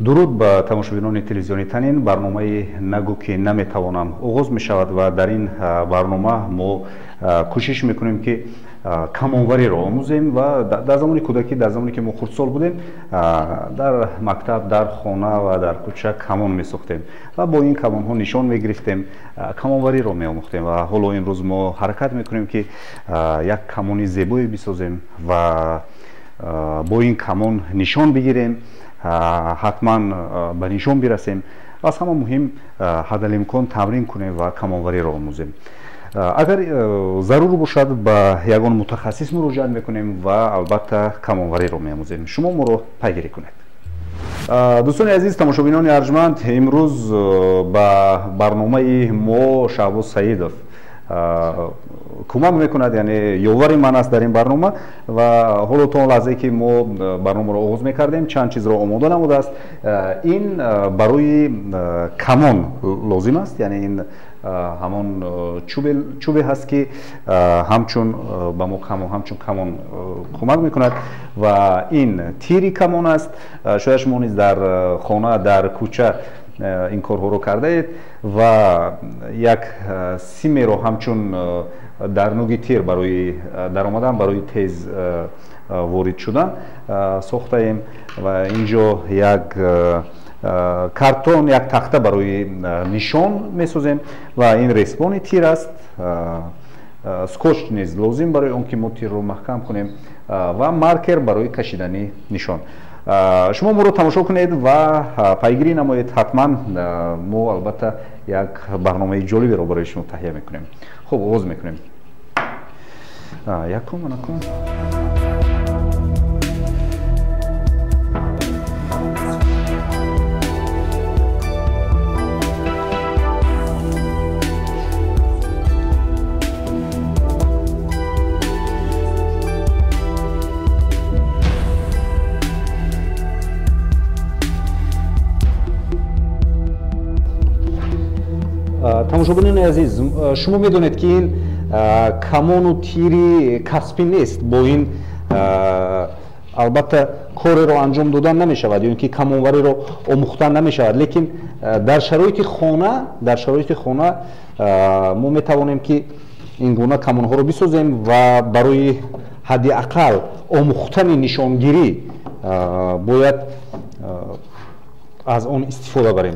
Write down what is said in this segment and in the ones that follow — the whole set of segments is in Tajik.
Дуруд ба тамошобинони телевизиони Танин. Барномаи «Нагӯ ки наметавонам» оғоз мешавад ва дар ин барнома мо кӯшиш мекунем, ки камонвариро омӯзем ва дар замони кӯдакӣ, дар замоне ки мо хурдсол будем, дар мактаб, дар хона ва дар кӯча камон месохтем ва бо ин камонҳо нишон мегирифтем, камонвариро меомӯхтем. Ва ҳоло имрӯз мо ҳаракат мекунем, ки як камони зебое бисозем ва бо ин камон нишон бигирем, ҳатман ба нишон бирасем ва аз ҳама муҳим ҳадалимкон тамрин кунем ва камонвариро омӯзем. Агар зарур бошад, ба ягон мутахассис муроҷиат мекунем ва албатта камонвариро меомӯзем. Шумо моро пайгирӣ кунед. Дӯстони азиз, тамошобинони арҷманд, имрӯз ба барномаи мо Шаҳбоз Саидов кӯмак мекунад, яъне ёвари ман аст дар ин барнома. Ва ҳоло то он лаҳзае ки мо барномаро оғоз мекардем, чанд чизро омода намудааст. Ин барои камон лозим аст, яъне ин ҳамон чӯбе ҳаст, ки ҳамчун ба мо ҳамчун камон кӯмак мекунад, ва ин тири камон аст. Шояд шумо низ дар хона, дар кӯча ин корҳоро кардаед ва як симеро ҳамчун дар нуги тир барои даромадан, барои тез ворид шудан сохтаем. Ва инҷо як картон, як тахта барои нишон месозем ва ин респони тир аст. Скотч низ лозим барои он ки мо тирро маҳкам кунем ва маркер барои кашидани нишон. Шумо моро тамошо кунед ва пайгирӣ намоед. Ҳатман мо албатта як барномаи ҷолиберо барои шумо таҳия мекунем. Хуб, оғоз мекунем. Якум, анакум. Тамошобинони азиз, шумо медонед, ки ин камону тири касбӣ нест. Бо ин албатта кореро анҷом додан намешавад ё ин ки камонвариро омӯхтан намешавад, лекин дар шароити хона, дар шароити хона мо метавонем, ки ин гуна камонҳоро бисозем ва барои ҳадди ақал омӯхтани нишонгирӣ бояд аз он истифода барем.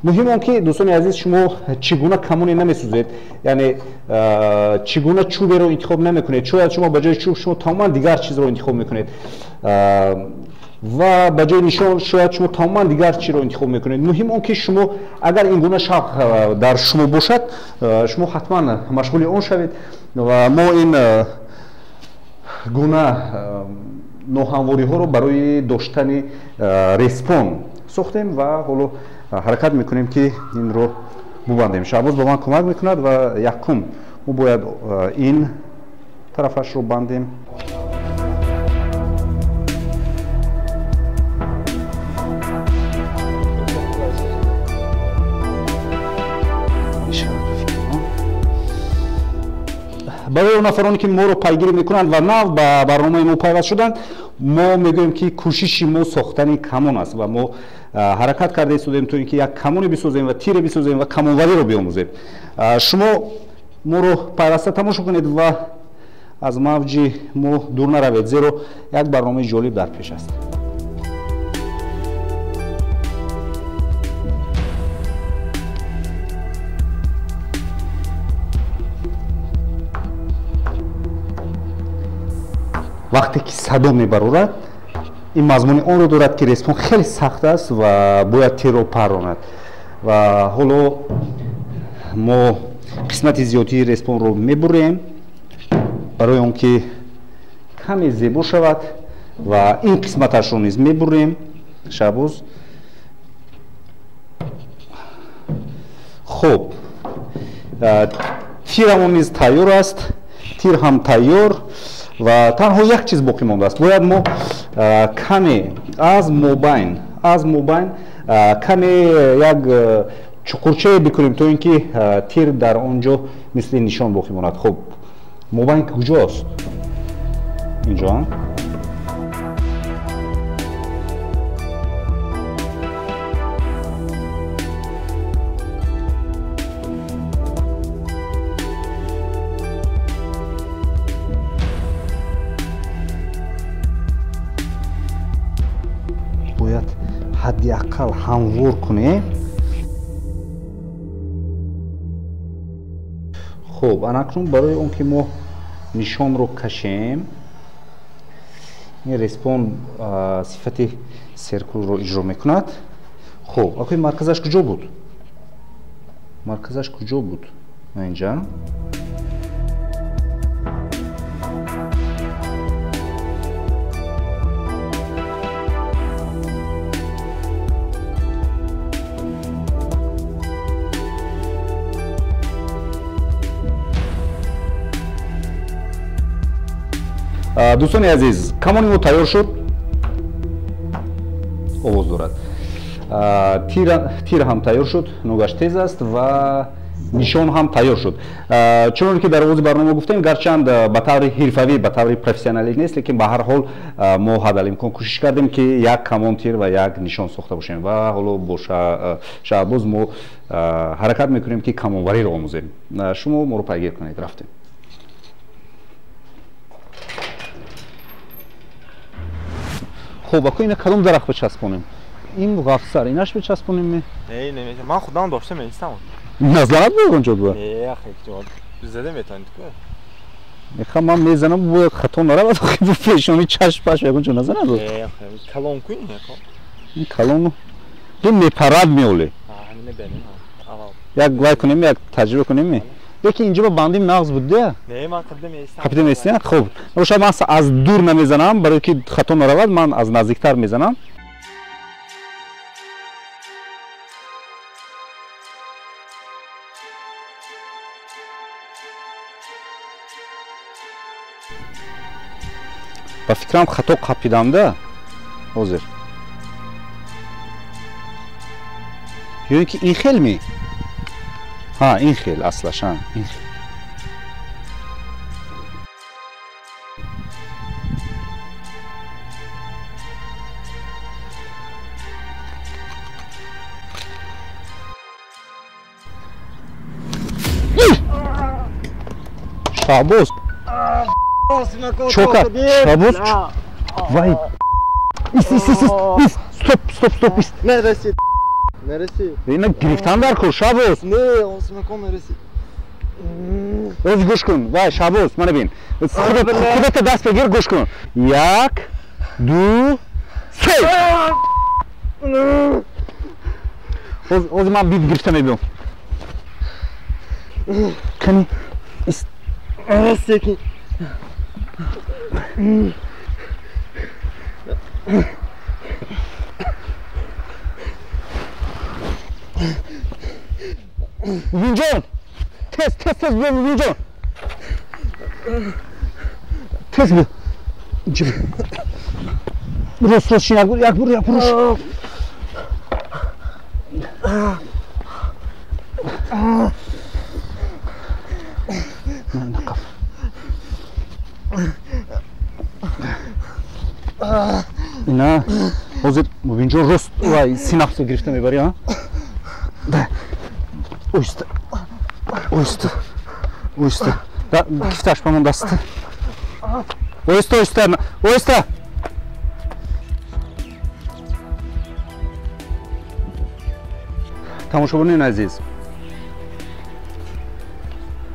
Муҳим он ки, дӯстони азиз, шумо чӣ гуна камоне намесӯзед, яъне чӣ гуна чӯберо интихоб намекунед. Шояд шумо ба ҷои чӯб шумо тамоман дигар чизро интихоб мекунед ва ба ҷои нишон шояд шумо тамоман дигар чиро интихоб мекунед. Муҳим он ки шумо агар ин гуна шавқ дар шумо бошад, шумо ҳатман машғули он шавед. Ва мо ин гуна ноҳамвориҳоро барои доштани респон сохтем ва ҳоло ҳаракат мекунем, ки инро бубандем. Шаҳбоз ба ман кӯмак мекунад ва якум мо бояд ин тарафашро бандем. Барои он нафароне ки моро пайгирӣ мекунанд ва нав ба барномаи мо пайваст шуданд, мо мегӯем, ки кӯшиши мо сохтани камон аст ва мо ҳаракат карда истодем то ин ки як камоне бисозем ва тире бисозем ва камонвариро биомӯзем. Шумо моро пайваста тамошо кунед ва аз мавҷи мо дур наравед, зеро як барномаи ҷолиб дар пеш аст. Вақте ки садо мебарорад, ин мазмуни онро дорад, ки респон хеле сахт аст ва бояд тирро парронад. Ва ҳоло мо қисмати зиёдии респонро мебурем барои он ки каме зебо шавад ва ин қисматашро низ мебурем. Шаҳбоз, хуб, тирамон низ тайёр аст, тир ҳам тайёр ва танҳо як чиз боқӣ мондааст. Бояд мо каме аз мобайн каме як чуқурчае бикунем, то ин ки тир дар он ҷо мисли нишон боқӣ монад. Хуб, мобайн куҷост? Инҷо. Ҳадди ақал ҳамвор кунем. Хуб, анакнун барои он ки мо нишонро кашем, ин респон сифати серкулро иҷро мекунад. Хуб, акои марказаш куҷо буд? Марказаш куҷо буд? Инҷа. Дӯстони азиз, камони мо тайёр шуд, овоз дорад. Тир ҳам тайёр шуд, нугаш тез аст ва нишон ҳам тайёр шуд. Чуноне ки дар оғози барнома гуфтем, гарчанд ба таври ҳирфавӣ, ба таври профессионалӣ нест, лекин ба ҳар ҳол мо ҳадалимкон кӯшиш кардем, ки як камон, тир ва як нишон сохта бошем ва ҳоло бо Шаҳбоз мо ҳаракат мекунем, ки камонвариро омӯзем. Шумо моро пайгир кунед. Рафтем. Хуб, аку ина кадом дарахт бичаспонем? Ин ғафсар, инаш бичаспонем ме? Не, не, ман худам дошта меистам. Назарат бо онҷо буда? Не, ахе, зада метавонед ку? Мехам ман мезанам, бояд хато наравад, бо пешони чашм паш ягон ҷо назанад. Не, ахе, калон ку ин яко. Ин калон ин мепарад меоле. Ҳамина бенем, аввал. Як вай кунем, як таҷриба кунем ме? Лекин инҷо ба бандим нағз буд, де? Не, ман қабда меистам. Қабда меистам? Хуб. Бошад, ман аз дур намезанам, барои ки хато наравад, ман аз наздиктар мезанам. Ба фикрам хато қапидам, да? Ҳозир. Ё ин ки ин хел ми? Ҳа, ин хел аслаш, ҳа, ин хел. Шаҳбоз. Чока, Шаҳбоз. Вай. Ис, ис, ис, ис. Стоп, стоп, стоп, ис. Нереси. Нереси. Ина гирифтан дар кор, Шаҳбоз. Не, осимакон нереси. Оз гӯш кун. Вай, Шаҳбоз, мана бин. Худата даст бигир, гӯш кун. Як, ду, се. Оз ман бит гирифта мебиём. Кани, ис. Секин. Мубинҷон! Тез, тез, тез биё, Мубинҷон! Тез биё. Инҷо биё. Рост, рост шин, як бур, як бур, як бур. Нақаб. Ина, ҳозир Мубинҷон рост вай синапсо гирифта мебарӣ, а? Оҳиста, оҳиста, оҳиста. Кифташ ба мон даст. Оҳиста, оҳиста, оҳиста. Тамошобинони азиз,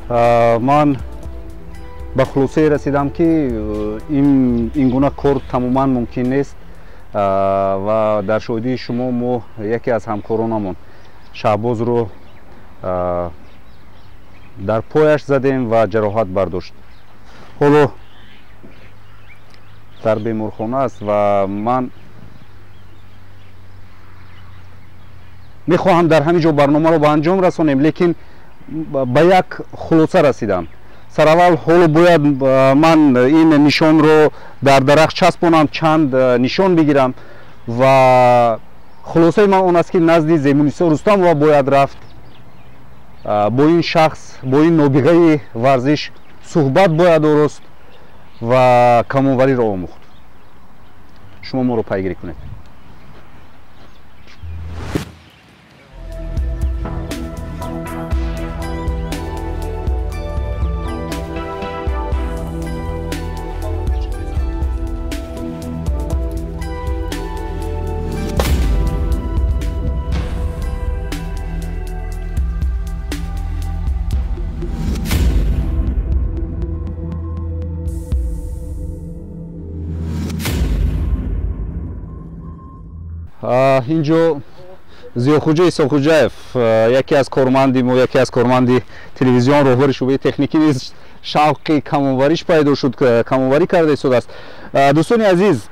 ман ба хулосае расидам, ки ин гуна кор тамоман мумкин нест ва дар шоҳидии шумо мо яке аз ҳамкоронамон Шаҳбозро дар пояш задем ва ҷароҳат бардошт. Ҳоло дар беморхона аст ва ман мехоҳам дар ҳамин ҷо барномаро ба анҷом расонем, лекин ба як хулоса расидам. Сараввал ҳоло бояд ман ин нишонро дар дарахт часпонам, чанд нишон бигирам ва хулосаи ман он аст, ки назди Зебунисо Рустамова бояд рафт, бо ин шахс, бо ин нобиғаи варзиш суҳбат бояд орост ва камонвариро омӯхт. Шумо моро пайгирӣ кунед. Инҷо Зиёхуҷа Исоқхуҷаев, яке аз корманди мо, яке аз корманди телевизион, роҳбари шӯъбаи техникӣ низ шавқи камонвариш пайдо шуд, камонварӣ карда истодааст. Дӯстони азиз,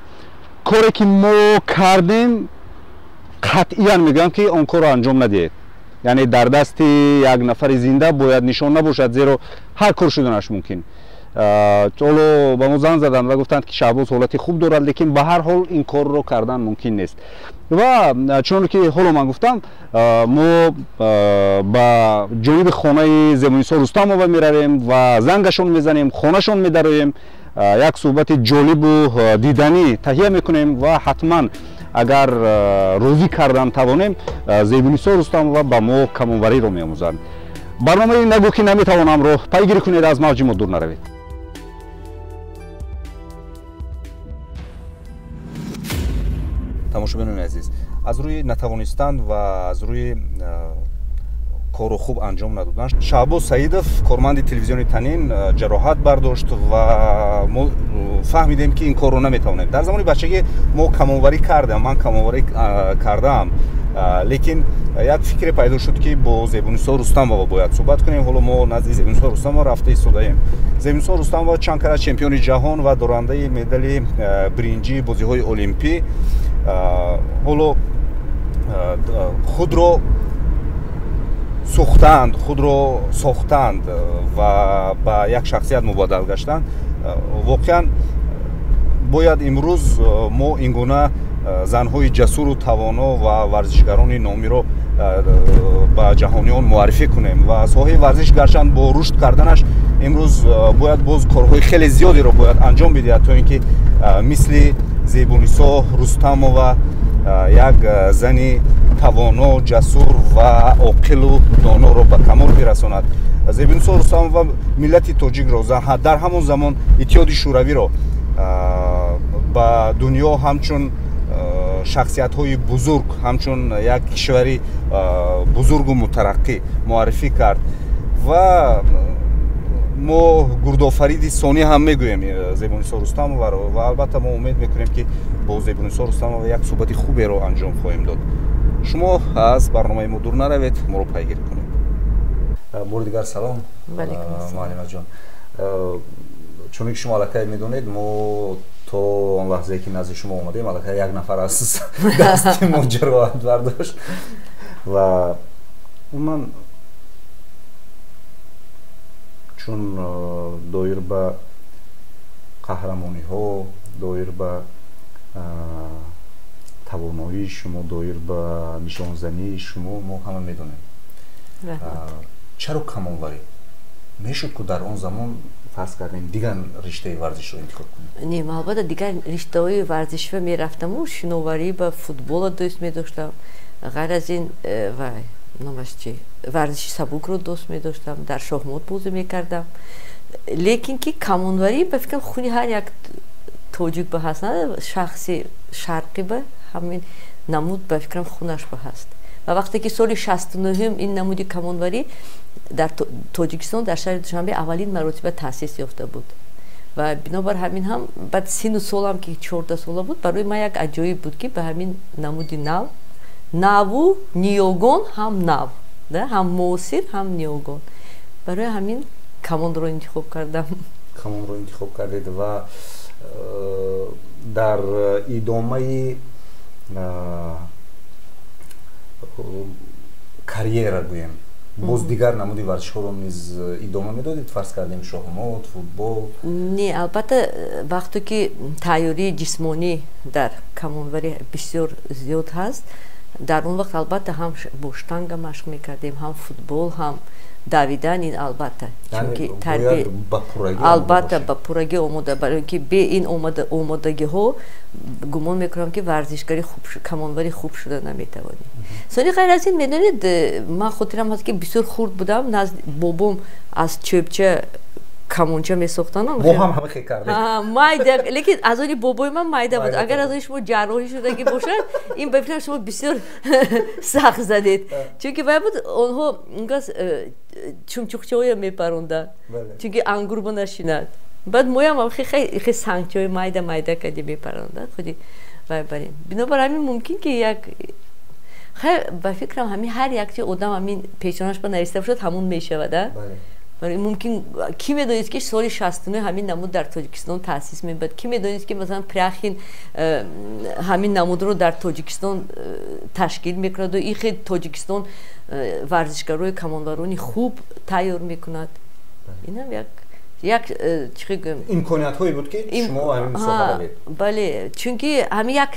коре ки мо кардем, қатъиян мегӯям, ки он корро анҷом надиҳед. Яъне дар дасти як нафари зинда бояд нишон набошад, зеро ҳар кор шуданаш мумкин. Ҳоло ба мо занг заданд ва гуфтанд, ки Шаҳбоз ҳолати хуб дорад, лекин ба ҳар ҳол ин корро кардан мумкин нест. Ва чуноне ки ҳоло ман гуфтам, мо ба ҷониби хонаи Зебунисо Рустамова меравем ва зангашон мезанем, хонашон медароем, як суҳбати ҷолибу диданӣ таҳия мекунем ва ҳатман агар розӣ кардан тавонем, Зебунисо Рустамова ба мо камонвариро меомӯзанд. Барномаи «Нагӯ ки наметавонамро» пайгирӣ кунед, аз мавҷи мо дур наравед. Тамошобинони азиз, аз рӯи натавонистан ва аз рӯи корро хуб анҷом надодан, Шаҳбоз Саидов, корманди телевизиони Танин, ҷароҳат бардошт ва мо фаҳмидем, ки ин корро наметавонем. Дар замони бачагӣ мо камонварӣ кардам, ман камонварӣ кардаам, лекин як фикре пайдо шуд, ки бо Зебунисо Рустамова бояд суҳбат кунем. Ҳоло мо назди Зебунисо Рустамова рафта истодаем. Зебунисо Рустамова чанд карат чемпиони ҷаҳон ва дорандаи медали биринҷии бозиҳои олимпӣ, ҳоло худро сӯхтаанд, худро сохтаанд ва ба як шахсият мубаддал гаштанд. Воқеан бояд имрӯз мо ин гуна занҳои ҷасуру тавоно ва варзишгарони номиро ба ҷаҳониён муаррифӣ кунем. Ва соҳаи варзиш гарчанд бо рушд карданаш имрӯз бояд боз корҳои хеле зиёдеро бояд анҷом бидиҳад, то ин ки мисли Зебунисо Рустамова як зани тавоно, ҷасур ва оқилу доноро ба камол бирасонад. Зебунисо Рустамова миллати тоҷикро, дар ҳамон замон Иттиҳоди Шӯравиро ба дунё ҳамчун шахсиятҳои бузург, ҳамчун як кишвари бузургу мутараққӣ муаррифӣ кард. Ва мо гурдофариди сонӣ ҳам мегӯем Зебунисо Рустамоваро. Ва албатта мо умед мекунем, ки бо Зебунисо Рустамова як суҳбати хуберо анҷом хоҳем дод. Шумо аз барномаи мо дур наравед, моро пайгирӣ кунед. Бори дигар салом, муаллимаҷон. Чуне ки шумо аллакай медонед, мо то он лаҳзае ки назди шумо омадем, аллакай як нафар аз дасти мо ҷароҳат бардошт. Ва умуман чун доир ба қаҳрамониҳо, доир ба тавоноии шумо, доир ба нишонзании шумо мо ҳама медонем. Чаро камонварӣ? Мешуд ку дар он замон, фарз кардем, дигар риштаи варзишро интихоб кунем? Не, ман албатта дигар риштаҳои варзиширо мерафтаму, шиноварӣ ба футбола дӯст медоштам. Ғайр аз ин, вай номаш чи, варзиши сабукро дӯст медоштам, дар шоҳмот бозӣ мекардам. Лекин ки камонварӣ, ба фикрам, хуни ҳар як тоҷик ба ҳаст, шахси шарқӣ ба ҳамин намуд, ба фикрам, хунаш ба ҳаст. Ва вақте ки соли 69-ум ин намуди камонварӣ дар Тоҷикистон, дар шаҳри Душанбе аввалин маротиба таъсис ёфта буд ва бинобар ҳамин ҳам баъд сину солам ки 14 сола буд, барои ман як аҷоиб буд, ки ба ҳамин намуди нав, наву ниёгон, ҳам нав, ҳам муосир, ҳам ниёгон, барои ҳамин камонро интихоб кардам. Камонро интихоб кардед ва дар идомаи карьера, гӯем, боз дигар намуди варзишҳоро низ идома медодед, фарз кардем, шоҳмот, футбол? Не, албатта, вақте ки тайёрии ҷисмонӣ дар камонварӣ бисёр зиёд ҳаст, дар он вақт албатта ҳам бо штанга машқ мекардем, ҳам футбол, ҳам давидан. Ин албатта, чунки албатта ба пуррагӣ омода, барои ки бе ин омодагиҳо, гумон мекунам, ки варзишгари камонвари хуб шуда наметавонӣ. Сони ғайр аз ин, медонед, ман хотирам ҳаст, ки бисёр хурд будам, назди бобом аз чӯбча камонча месохтанам. Мо ҳам ҳама хел кардем. Майда, лекин аз они бобои ман майда буд. Агар аз они шумо ҷарроҳӣ шудагӣ бошад, ин ба фикрам, шумо бисёр сахт задед, чунки вай буд, онҳо гас чумчуқчаҳоя мепаронданд, чунки ангурба нашинад. Баъд моям хе сангчаҳои майда майда кади мепаронда худи вай барем. Бинобар ҳамин мумкин ки як хай, ба фикрам, ҳамин ҳар як чи одам ҳамин пешонаш ба нависта бошад, ҳамун мешавад, а? Мумкин, ки медонист, ки соли 69 ҳамин намуд дар Тоҷикистон таъсис мебад? Ки медонист, ки масалан Пряхин ҳамин намудро дар Тоҷикистон ташкил мекунаду ин хел Тоҷикистон варзишгарои камонварони хуб тайёр мекунад? Инам як чӣ гӯем, имкониятҳое буд, ки шумо ҳамин соҳа равед. Бале, чунки ҳамин як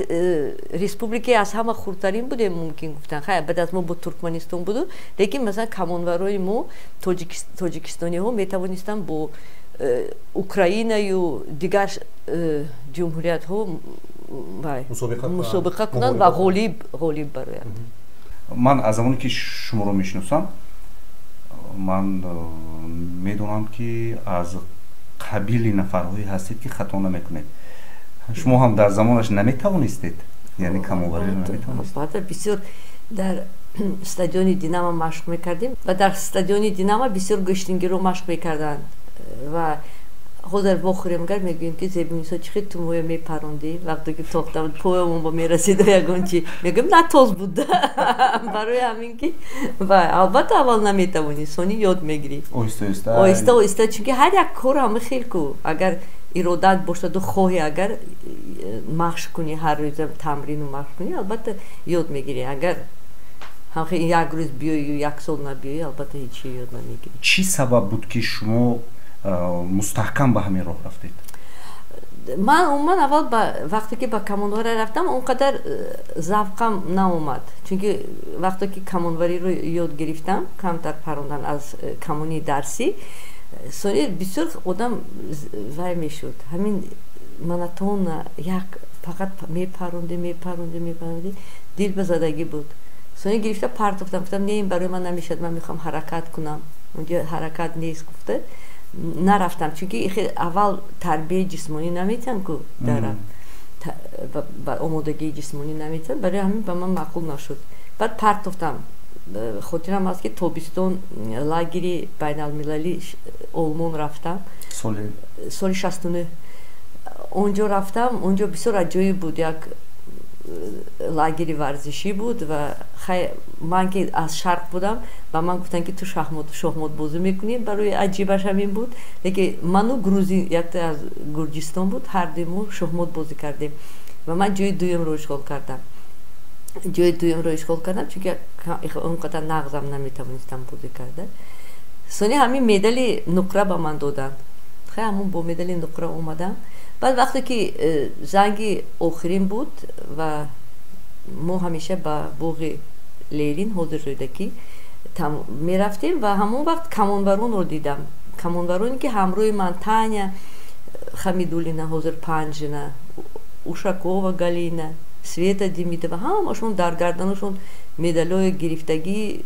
республикаи аз ҳама хурдтарин будем, мумкин гуфтан. Хай, баъд аз мо бо Туркманистон буду, лекин масалан камонварои мо, тоҷикистониҳо, метавонистанд бо Украинаю дигар ҷумҳуриятҳо мусобиқа кунанд ва ғолиб бароянд. Ман аз замоне ки шуморо мешиносам, ман медонам, ки аз қабили нафарҳое ҳастед, ки хато намекунед. Шумо ҳам дар замонаш наметавонистед, яъне камонвариро наметавонистед? Албатта, бисёр дар стадиони Динамо машқ мекардем ва дар стадиони Динамо бисёр гӯштингиро машқ мекарданд. Ва ҳозир вохӯрем, гар мегӯем, ки Зебинисо, чӣ хел ту моя мепарондӣ, вақте ки тохта поямон ба мерасиду ягон чи мегӯем, натоз буд. Барои ҳамин ки ва албатта аввал наметавонӣ, сони ёд мегирӣ. Оҳиста оҳиста. Оҳиста оҳиста, чунки ҳар як кор ҳама хел ку, агар иродат бошаду хоҳӣ, агар машқ кунӣ, ҳар рӯза тамрину машқ кунӣ, албатта ёд мегирӣ. Агар ҳамхел як рӯз биёю як сол набиёӣ, албатта ҳеҷ ёд намегирӣ. Чӣ сабаб буд, ки шумо мустаҳкам ба ҳамин роҳ рафтед? Ман умуман аввал вақте ки ба камонварӣ рафтам, он қадар завқам наомад, чунки вақте ки камонвариро ёд гирифтам, камтар парондан аз камони дарсӣ, сони бисёр одам вай мешуд, ҳамин монотонно як фақат мепаронди, мепаронди, мепаронди, дил ба задагӣ буд. Сони гирифта партофтам, гуфтам, не, ин барои ман намешавад, ман мехоҳам ҳаракат кунам, унҷо ҳаракат нест, гуфта нарафтам, чунки аввал тарбияи ҷисмонӣ наметиҳанд ку, дар омодагии ҷисмонӣ наметиҳанд. Барои ҳамин ба ман маъқул нашуд, баъд партофтам. Хотирам аст, ки тобистон лагери байналмилалӣ Олмон рафтам, соли 69 онҷо рафтам. Онҷо бисёр аҷоиб буд, як лагери варзишӣ буд. Ва хай, ман ки аз шарқ будам, ба ман гуфтанд, ки ту шоҳмотбозӣ мекунӣ. Барои аҷибаш ҳамин буд, лекин ману грузин, якта аз Гурҷистон буд, ҳардуи мо шоҳмот бозӣ кардем ва ман ҷои дуюмро ишғол кардам. Ҷои дуюмро ишғол кардам, чунки он қадар нағзам наметавонистам бозӣ карда. Сони ҳамин медали нуқра ба ман доданд. Хай, ҳамун бо медали нуқра омадам. Баъд вақте ки занги охирин буд ва мо ҳамеша ба боғи Ленин, ҳозир Рӯдакӣ, мерафтем ва ҳамон вақт камонваронро дидам, камонвароне ки ҳамроҳи ман: Таня Хамидулина, ҳозир Панжина, Ушакова Галина, Света Демидова, ҳамашон дар гарданашон медалҳои гирифтагӣ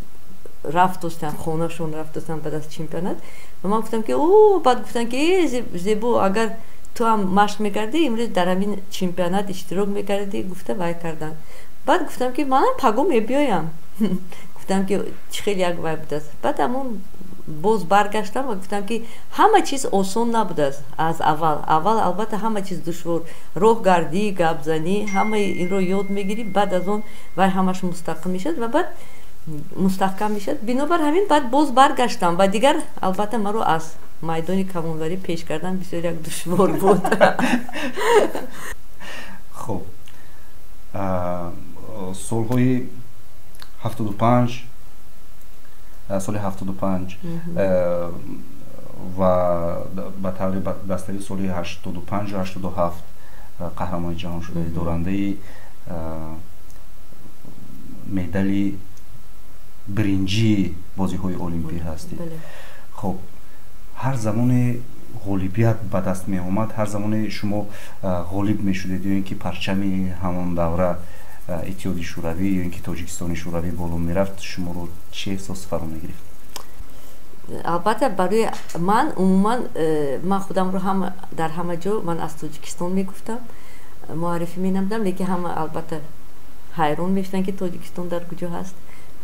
рафтостанд, хонашон рафтостанд баъд аз чемпионат. Ва ман гуфтам, ки о, баъд гуфтам, ки э, Зебо, агар ту ҳам машқ мекардӣ, имрӯз дар ҳамин чемпионат иштирок мекардӣ, гуфта вай карданд. Баъд гуфтам, ки манам паго мебиёям. Гуфтам, ки чӣ хел як вай будааст. Баъд ҳамон боз баргаштам ва гуфтам, ки ҳама чиз осон набудааст аз аввал. Аввал албатта ҳама чиз душвор, роҳгардӣ, гапзанӣ, ҳамаи инро ёд мегирӣ, баъд аз он вай ҳамаш мустақим мешавад ва баъд мустаҳкам мешавад. Бинобар ҳамин баъд боз баргаштам ва дигар албатта маро аз майдони камонварӣ пеш кардан бисёр як душвор буд. Хуб, солҳои 75, соли 75 ва ба таври дастави соли 85-у 87 қаҳрамони ҷаҳон шуда, дорандаи медали биринҷии бозиҳои олимпӣ ҳастед. Хуб, ҳар замоне ғолибият ба даст меомад, ҳар замоне шумо ғолиб мешудед ё ин ки парчами ҳамон давра Иттиҳоди Шӯравӣ ё ин ки Тоҷикистони Шӯравӣ боло мерафт, шуморо чӣ эҳсос фаро мегирифт? Албатта, барои ман умуман ман худамро дар ҳама ҷо ман аз Тоҷикистон мегуфтам, муаррифӣ менамудам, лекин ҳама албатта ҳайрон мешуданд, ки Тоҷикистон дар куҷо ҳаст,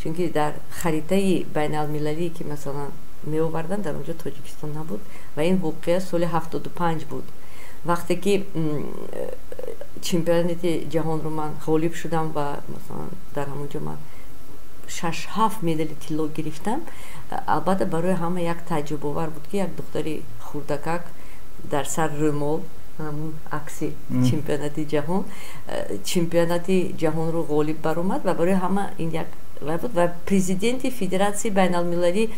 чунки дар харитаи байналмилалӣ, ки масалан меоварданд, дар он ҷо Тоҷикистон набуд ва ин воқеа соли 75 буд. Вақте ки чемпионати ҷаҳонро ман ғолиб шудам ва масалан дар ҳамон ҷо ман 6-7 медали тилло гирифтам, албатта барои ҳама як тааҷҷубовар буд, ки як духтари хурдакак дар сар рӯмол, ҳамун акси чемпионати ҷаҳон, чемпионати ҷаҳонро ғолиб баромад ва барои ҳама ин як вай буд. Ва президенти федератсияи байналмилалӣ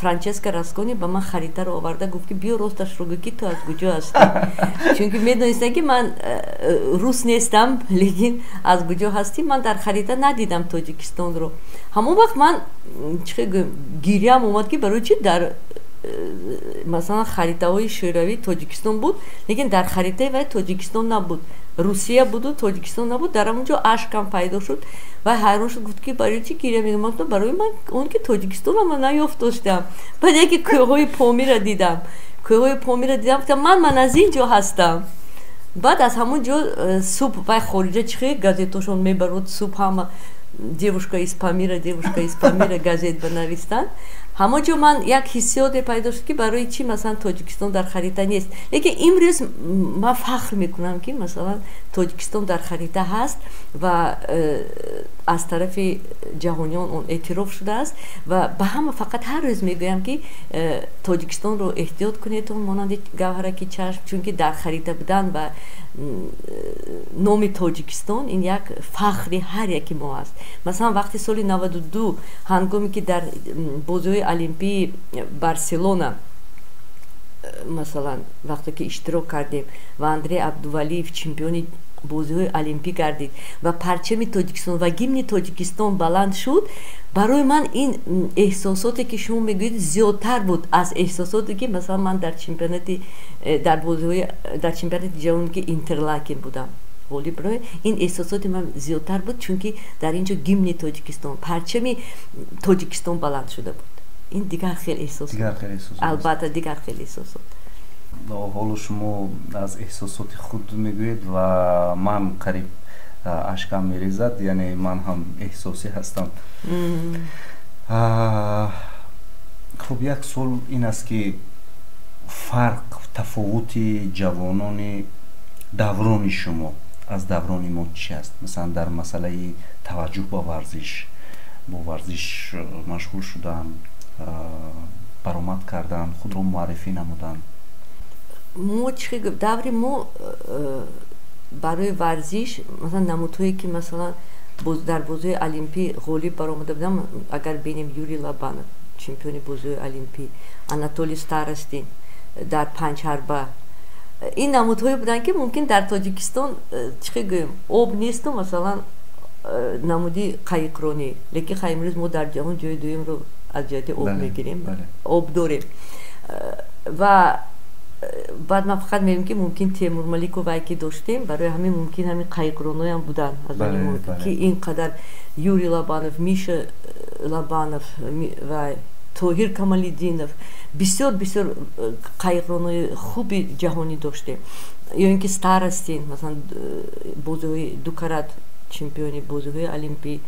Франческо Раскони ба ман харитаро оварда гуфт, ки биё, росташро гӯ, ки ту аз куҷо ҳастӣ, чунки медонистам, ки ман рус нестам, лекин аз куҷо ҳастӣ, ман дар харита надидам Тоҷикистонро. Ҳамон вақт ман, чӣ хел гӯем, гирьяам омад, ки барои чӣ дар масалан харитаҳои Шӯравӣ Тоҷикистон буд, лекин дар харитаи вай Тоҷикистон набуд, Русия буду Тоҷикистон набуд. Дар ҳамон ҷо ашкам пайдо шуд. Вай ҳайрон шуд, гуфт, ки барои чӣ гиря мекунӣ? Ман гуфтам, барои ман он ки Тоҷикистонро ман наёфт доштам. Баъд яке кӯҳҳои Помира дидам, кӯҳҳои Помира дидам, гуфтам, ман аз ин ҷо ҳастам. Баъд аз ҳамон ҷо субҳ вай хориҷа чӣ хел газетошон мебарод, субҳ ҳама «Девушка из Памира, девушка из Памира» газет банавистанд. Ҳамон ҷо ман як ҳиссиёте пайдо шуд, ки барои чӣ масалан Тоҷикистон дар харита нест. Лекин имрӯз ман фахр мекунам, ки масалан Тоҷикистон дар харита ҳаст ва аз тарафи ҷаҳониён он эътироф шудааст. Ва ба ҳама фақат ҳар рӯз мегӯям, ки Тоҷикистонро эҳтиёт кунед, монанди гавҳараки чашм, чунки дар харита будан ва номи Тоҷикистон ин як фахри ҳар яки мо аст. Масалан, вақти соли 92, ҳангоме ки дар бозиҳои олимпии Барселона, масалан, вақте ки иштирок кардем ва Андрей Абдувалиев чемпиони бозиҳои олимпӣ гардид ва парчами Тоҷикистон ва гимни Тоҷикистон баланд шуд, барои ман ин эҳсосоте, ки шумо мегӯед, зиёдтар буд аз эҳсосоте, ки масалан ман дар чемпионати дар бозиҳои дар чемпионати ҷаҳон, ки Интерлакен будам, ғолиб, ин эҳсосоти ман зиёдтар буд, чунки дар ин ҷо гимни Тоҷикистон, парчами Тоҷикистон баланд шуда буд. Ин дигар хел эҳсос, албатта, дигар хел эҳсосот. Ҳоло шумо аз эҳсосоти худ мегӯед ва ман қариб ашкам мерезад, яъне ман ҳам эҳсосӣ ҳастам. Хуб, як суол ин аст, ки фарқ, тафовути ҷавонони даврони шумо аз даврони мо чи аст, масалан дар масъалаи таваҷҷӯҳ ба варзиш, бо варзиш машғул шудан, баромад кардан, худро муаррифӣ намудан? Мо чӣ, даври мо барои варзиш, масалан, намудҳое, ки масалан дар бозиҳои олимпӣ ғолиб баромада будам, агар бинем, Юрий Лобанов, чемпиони бозиҳои олимпӣ, Анатолий Старостин дар панҷҳарба, ин намудҳое буданд, ки мумкин дар Тоҷикистон, чӣ хел гӯем, об несту масалан намуди қайиқронӣ, лекин хай имрӯз мо дар ҷаҳон ҷои дуюмро аз ҷиҳати об мегирем, об дорем. Ва баъд ман фақат мегӯям, ки мумкин Темур Маликовай ки доштем, барои ҳамин мумкин ҳамин қайиқроноям буданд, аз ки ин қадар Юрий Лобанов, Миша Лобанов ва Тоҳир Камалиддинов, бисёр бисёр қайиқронои хуби ҷаҳонӣ доштем. Ё ин ки Старостин, масалан, бозиҳои дукарат чемпиони бозиҳои олимпӣ,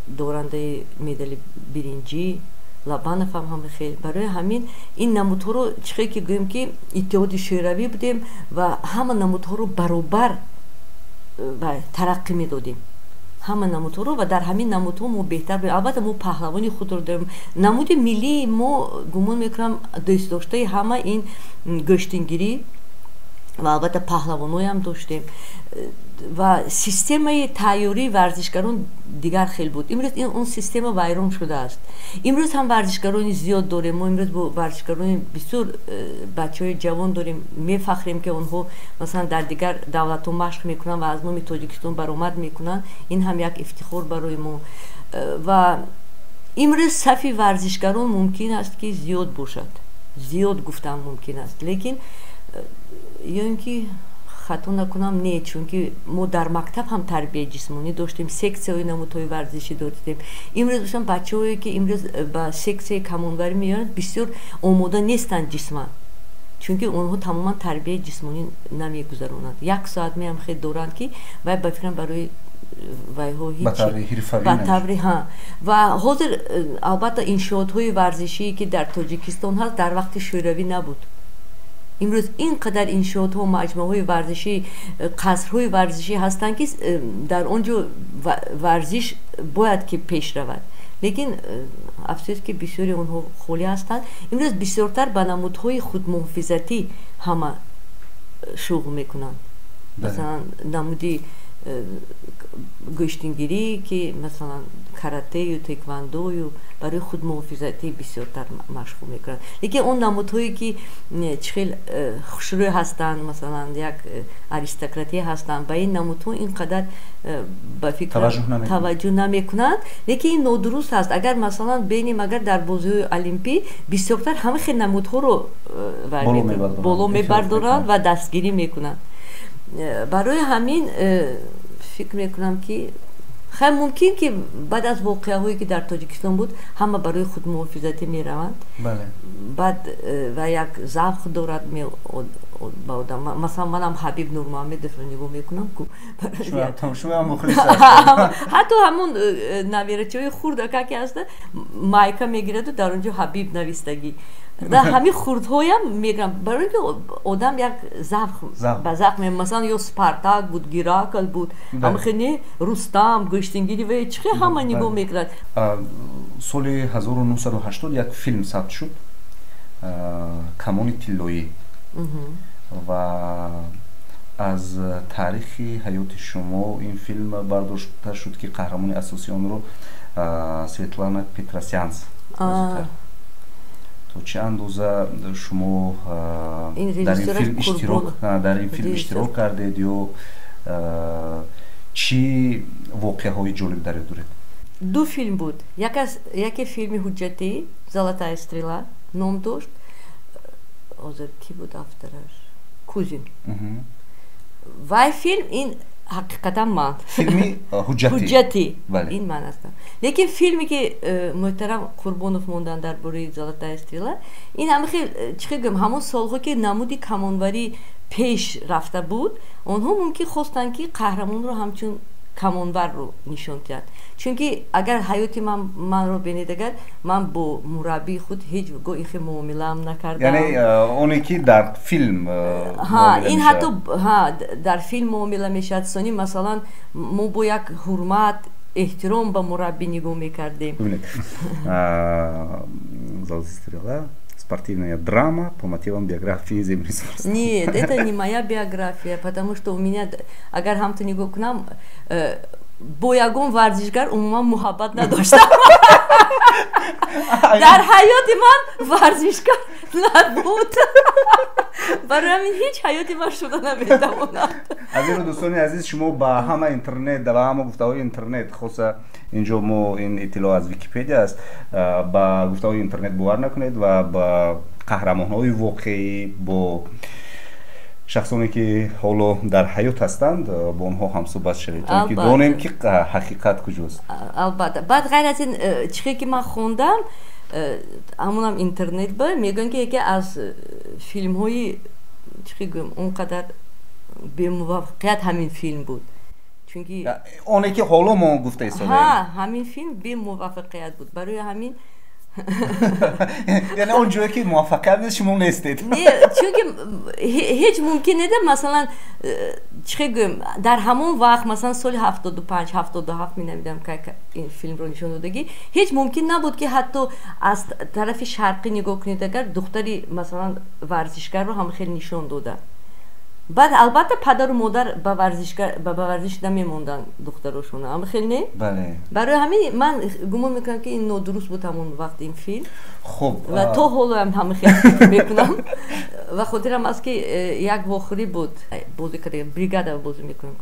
дорандаи медали биринҷӣ, Лобанов ҳам ҳама хел. Барои ҳамин ин намудҳоро, чӣ хел ки гӯем, ки Иттиҳоди Шӯравӣ будем ва ҳама намудҳоро баробар ва тараққӣ медодем, ҳама намудҳоро, ва дар ҳамин намудҳо мо беҳтар будем. Албатта, мо паҳлавони худро дорем. Намуди миллии мо, гумон мекунам, дӯстдоштаи ҳама ин гӯштингирӣ ва албатта паҳлавоноям доштем. Ва системаи тайёрии варзишгарон дигар хел буд. Имрӯз он система вайрон шудааст. Имрӯз ҳам варзишгарони зиёд дорем. Мо имрӯз бо варзишгарони бисёр бачаҳои ҷавон дорем, мефахрем, ки онҳо масалан дар дигар давлатҳо машқ мекунанд ва аз номи Тоҷикистон баромад мекунанд. Ин ҳам як ифтихор барои мо. Ва имрӯз сафи варзишгарон мумкин аст, ки зиёд бошад, зиёд гуфтан мумкин аст, лекин ё ин ки хато накунам, не, чунки мо дар мактаб ҳам тарбияи ҷисмонӣ доштем, сексияҳои намудҳои варзишӣ доштем. Имрӯз бошам, бачаҳое, ки имрӯз ба сексияи камонварӣ меоянд, бисёр омода нестанд ҷисман, чунки онҳо тамоман тарбияи ҷисмонӣ намегузаронанд. Як соат меам хел доранд, ки вай, ба фикрам, барои вайҳо Ба таври ҳирфавӣ. Ба таври, ҳа. Ва ҳозир албатта иншоотҳои варзишие, ки дар Тоҷикистон ҳаст, дар вақти Шӯравӣ набуд. Имрӯз ин қадар иншоотҳо, маҷмӯаҳои варзишӣ, қасрҳои варзишӣ ҳастанд, ки дар он ҷо варзиш бояд ки пеш равад, лекин афсӯс, ки бисёри онҳо холӣ ҳастанд. Имрӯз бисёртар ба намудҳои худмуҳофизатӣ ҳама шуғл мекунанд, масалан, намуди гӯштингирӣ, ки масалан каратею теквандою, барои худмуҳофизатӣ бисёртар машғул мекунанд. Лекин он намудҳое, ки чӣ хел хушрӯй ҳастанд, масалан, як аристократия ҳастанд, ба ин намудҳо ин қадар ба фикр таваҷҷӯҳ намекунанд. Лекин ин нодуруст аст. Агар, масалан, бинем, агар дар бозиҳои олимпӣ бисёртар ҳама хел намудҳоро боло мебардоранд ва дастгирӣ мекунанд. Барои ҳамин фикр мекунам, ки хай, мумкин ки баъд аз воқеаҳое, ки дар Тоҷикистон буд, ҳама барои худмуҳофизатӣ мераванд. Баъд ва як завқ дорад ба одам. Масалан, манам Ҳабиб Нурмуҳаммедовро нигоҳ мекунам ку. Ҳатто ҳамон наверачаҳои хурдака, ки ҳаста, майка мегираду дар он ҷо Ҳабиб навистагӣ, ва ҳамин хурдҳоям мегирам, барои ки одам як завқ ба завқ, масалан, ё Спартак буд, Геракл буд, ҳамхеле Рустам, гӯштингири ва чӣ хел ҳама нигоҳ мекунад. Соли 1980 як филм сабт шуд, «Камони тиллоӣ», ва аз таърихи ҳаёти шумо ин филм бардошта шуд, ки қаҳрамони асосии онро Светлана Петросянц бозӣ кард. То чӣ андоза шумо дар ин филм иштирок кардед ё чӣ воқеаҳои ҷолиб дар ёд доред? Ду филм буд. Яке филми ҳуҷҷатӣ, «Золотая стрела» ном дошт. Ҳозир кӣ буд автораш, Кузин. Вай филм ин ҳақиқатан ман. Филми ҳуҷҷатӣ ин ман ҳастам. Лекин филме, ки муҳтарам Қурбонов монданд дар бораи «Золотая стрела», ин ҳама хел, чӣ хел гӯям, ҳамон солҳо, ки намуди камонварӣ пеш рафта буд, онҳо мумкин хостанд, ки қаҳрамонро ҳамчун камонварро нишон диҳанд. Чунки агар ҳаёти манро бинед, агар ман бо мураббии худ ҳеҷ гоҳ ин хел муомилаам накардам. Яъне оне ки дар филм. Ҳа, ин ҳатто дар филм муомила мешавад. Сони, масалан, мо бо як ҳурмат, эҳтиром ба мураббӣ нигоҳ мекардем. «Золотая стрела» — спортивная драма по мотивам биографии Земли. Нет, это не моя биография, потому что у меня, агар ҳамту нигоҳ кунам, бо ягон варзишгар умуман муҳаббат надоштам. Дар ҳаёти ман варзишгар набуд, барои ҳамин ҳеҷ ҳаёти ман шуда наметавонад. Аз ин рӯ, дӯстони азиз, шумо ба ҳама интернет, ба ҳама гуфтаҳои интернет, хоса инҷо мо ин иттилоъ аз Википедия аст, ба гуфтаҳои интернет бовар накунед ва ба қаҳрамонҳои воқеӣ, бо шахсоне, ки ҳоло дар ҳаёт ҳастанд, бо онҳо ҳамсӯҳбат шавед, то ки донем, ки ҳақиқат куҷост. Албатта. Баъд ғайр аз ин, чӣ ки ман хондам, ҳамонам интернет ба мегӯянд, ки яке аз филмҳои, чӣ гӯям, он қадар бемуваффақият ҳамин филм буд, чунки оне ки ҳоло мо гуфта истодаем. Ҳа, ҳамин филм бемуваффақият буд, барои ҳамин. Яъне он ҷое, ки муваффақият нест, шумо нестед. Не, чунки ҳеҷ мумкин неда, масалан, чӣ гӯем, дар ҳамон вақт, масалан, соли 75, 77, менамедонам, ин филмро нишон додагӣ, ҳеҷ мумкин набуд, ки ҳатто аз тарафи шарқӣ нигоҳ кунед, агар духтари, масалан, варзишгарро ҳам хеле нишон дода. Баъд албатта падару модар ба варзиш намемонданд духтарошона, ама хел не? Бале. Барои ҳамин ман гумон мекунам, ки ин нодуруст буд ҳамон вақт ин филм. Хуб. Ва то ҳолоам ҳама хел фикр мекунам. Ва хотирам аст, ки як вохӯрӣ буд, бозӣ карда, бригада бозӣ мекунам.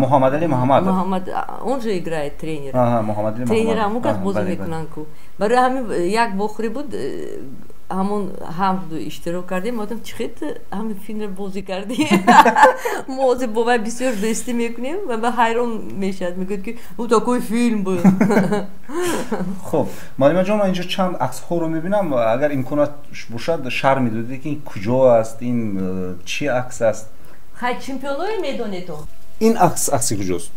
Муҳаммадали Муҳаммадов. Муҳаммад, он же играет тренер. Муҳаммадали. Тренер ҳамон кас бозӣ мекунанд ку. Барои ҳамин як вохӯрӣ буд, ҳамон ҳамду иштирок кардем. Одам чӣ хел ҳамин филмро бозӣ кардем, мо ҳозир бо вай бисёр дӯстӣ мекунем ва ба ҳайрон мешавад, мегӯяд, ки ӯ такой филм был. Хуб, муаллимаҷон, ман инҷо чанд аксҳоро мебинам. Агар имконат бошад, шарҳ медодед, ки ин куҷо аст, ин чӣ акс аст? Хай, чемпионое медонед? Ин акс акси куҷост?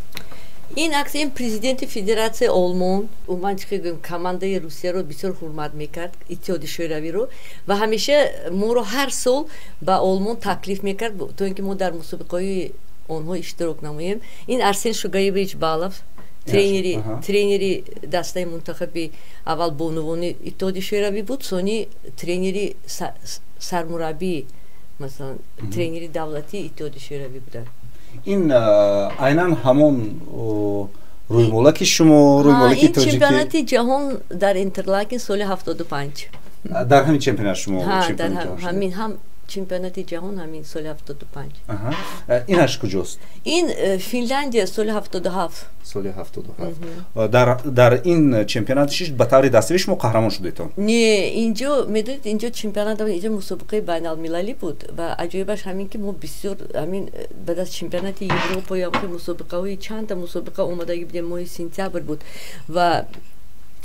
Ин акс ин президенти федератсияи Олмон. Ман чӣ гӯям, командаи Русияро бисёр ҳурмат мекард, Иттиҳоди Шӯравиро, ва ҳамеша моро ҳар сол ба Олмон таклиф мекард, то ин ки мо дар мусобиқаҳои онҳо иштирок намоем. Ин Арсен Шугаевич Балов, тренери дастаи мунтахаби аввал бонувони Иттиҳоди Шӯравӣ буд, сони тренери сармураббии, масалан, тренери давлатии Иттиҳоди Шӯравӣ буданд. Ин айнан ҳамон рӯймолаки шумо, рӯймолаки тоҷикӣ. Чемпионати ҷаҳон дар Интерлакен соли 75. Дар ҳамин чемпионат шумо? Дар ҳамин ҳам чемпионати ҷаҳон, ҳамин соли 75. Инаш куҷост? Ин Финляндия, соли 77. Соли 77. Дар ин чемпионат шиш ба таври даставӣ шумо қаҳрамон шудедон? Не, инҷо медонед, инҷо чемпионат, инҷо мусобиқаи байналмилалӣ буд ва аҷоибаш ҳамин ки мо бисёр ҳамин баъд аз чемпионати Европа ё мусобиқаҳои чандта мусобиқа омадагӣ будем, моҳи сентябр буд ва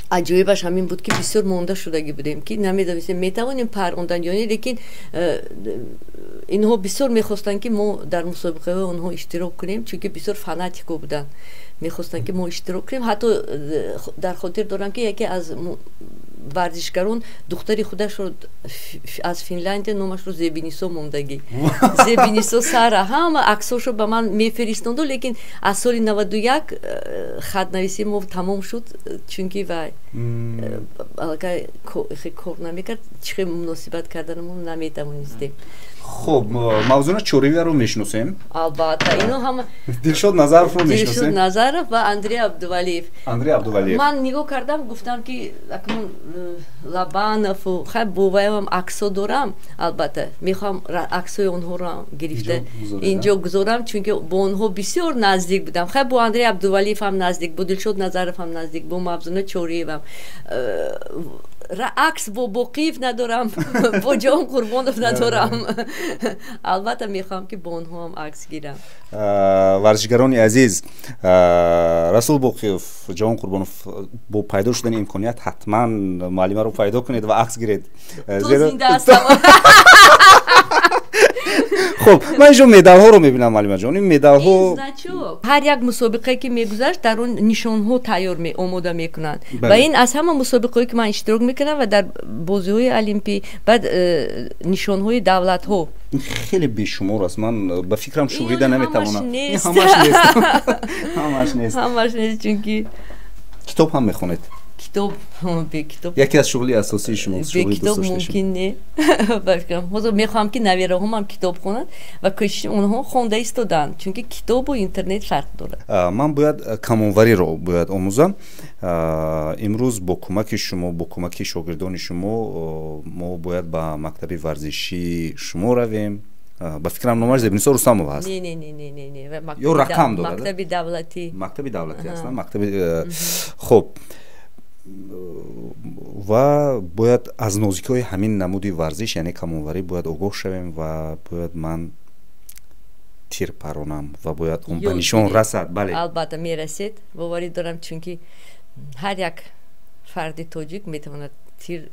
аҷоибаш ҳамин буд ки бисёр монда шудагӣ будем, ки намедонистем метавонем парондан ё не, лекин инҳо бисёр мехостанд, ки мо дар мусобиқаҳои онҳо иштирок кунем, чунки бисёр фанатико буданд, мехостанд, ки мо иштирок кунем. Ҳатто дар хотир дорам, ки яке аз варзишгарон духтари худашро аз Финляндия номашро Зебинисо мондагӣ, Зебинисо Сара, ҳама аксошро ба ман мефиристонду, лекин аз соли 91 хатнависии мо тамом шуд, чунки вай аллакай кор намекард, чӣ хел муносибат карданамон наметавонистем. Хуб, Мавзуна Чориеваро мешиносем? Албатта, ино ҳама. Дилшод Назаровро мешиносем? Дилшод Назаров ва Андрей Абдувалиев. Андрей Абдувалиев. Ман нигоҳ кардам, гуфтам, ки акнун Лабанову хай боваям аксо дорам, албатта мехоҳам аксои онҳоро гирифта инҷо гузорам, чунки бо онҳо бисёр наздик будам. Хай, бо Андрей Абдувалиев ҳам наздик, бо Дилшод Назаров ҳам наздик, бо Мавзуна Чориевам. Акс бо Боқиев надорам, бо Ҷон Қурбонов надорам. Албатта мехоҳам, ки бо онҳо ҳам акс гирам. Варзишгарони азиз, Расул Боқиев, Ҷавон Қурбонов, бо пайдо шудани имконият ҳатман муаллимаро пайдо кунед ва акс гиред. То зинда ҳастам. Хуб, ман инҷо медалҳоро мебинам, муаллимаҷон, ин медалҳо. Ҳар як мусобиқае ки мегузашт, дар он нишонҳо тайёр омода мекунанд ва ин аз ҳама мусобиқаҳое ки ман иштирок мекунам ва дар бозиҳои олимпӣ, баъд нишонҳои давлатҳо. Хеле бешумор аст, ман ба фикрам шуморида наметавонам. Ҳамаш нест, ҳамаш нест. Ҳамаш нест, чунки Китоб ҳам мехонед? Китоб, бе китоб. Яке аз шуғли асосии шумо. Бе китоб мумкин не, ба фикрам. Ҳозир мехоҳам, ки навираҳомам китоб хонанд ва кӯшиши онҳо хонда истоданд, чунки китобу интернет фарқ дорад. Ман бояд камонвариро бояд омӯзам. Имрӯз бо кӯмаки шумо, бо кӯмаки шогирдони шумо мо бояд ба мактаби варзишии шумо равем. Ба фикрам, номаш Зебинисо Рустамова ҳаст. Не, не, не, не, не, не. Ё рақам дорад? Мактаби давлатӣ. Мактаби давлатӣ аст, мактаби. Хуб, ва бояд аз нозикиҳои ҳамин намуди варзиш, яъне камонварӣ, бояд огоҳ шавем ва бояд ман тир паронам ва бояд он ба нишон расад, бале. Албатта мерасед, боварӣ дорам, чунки ҳар як фарди тоҷик метавонад тир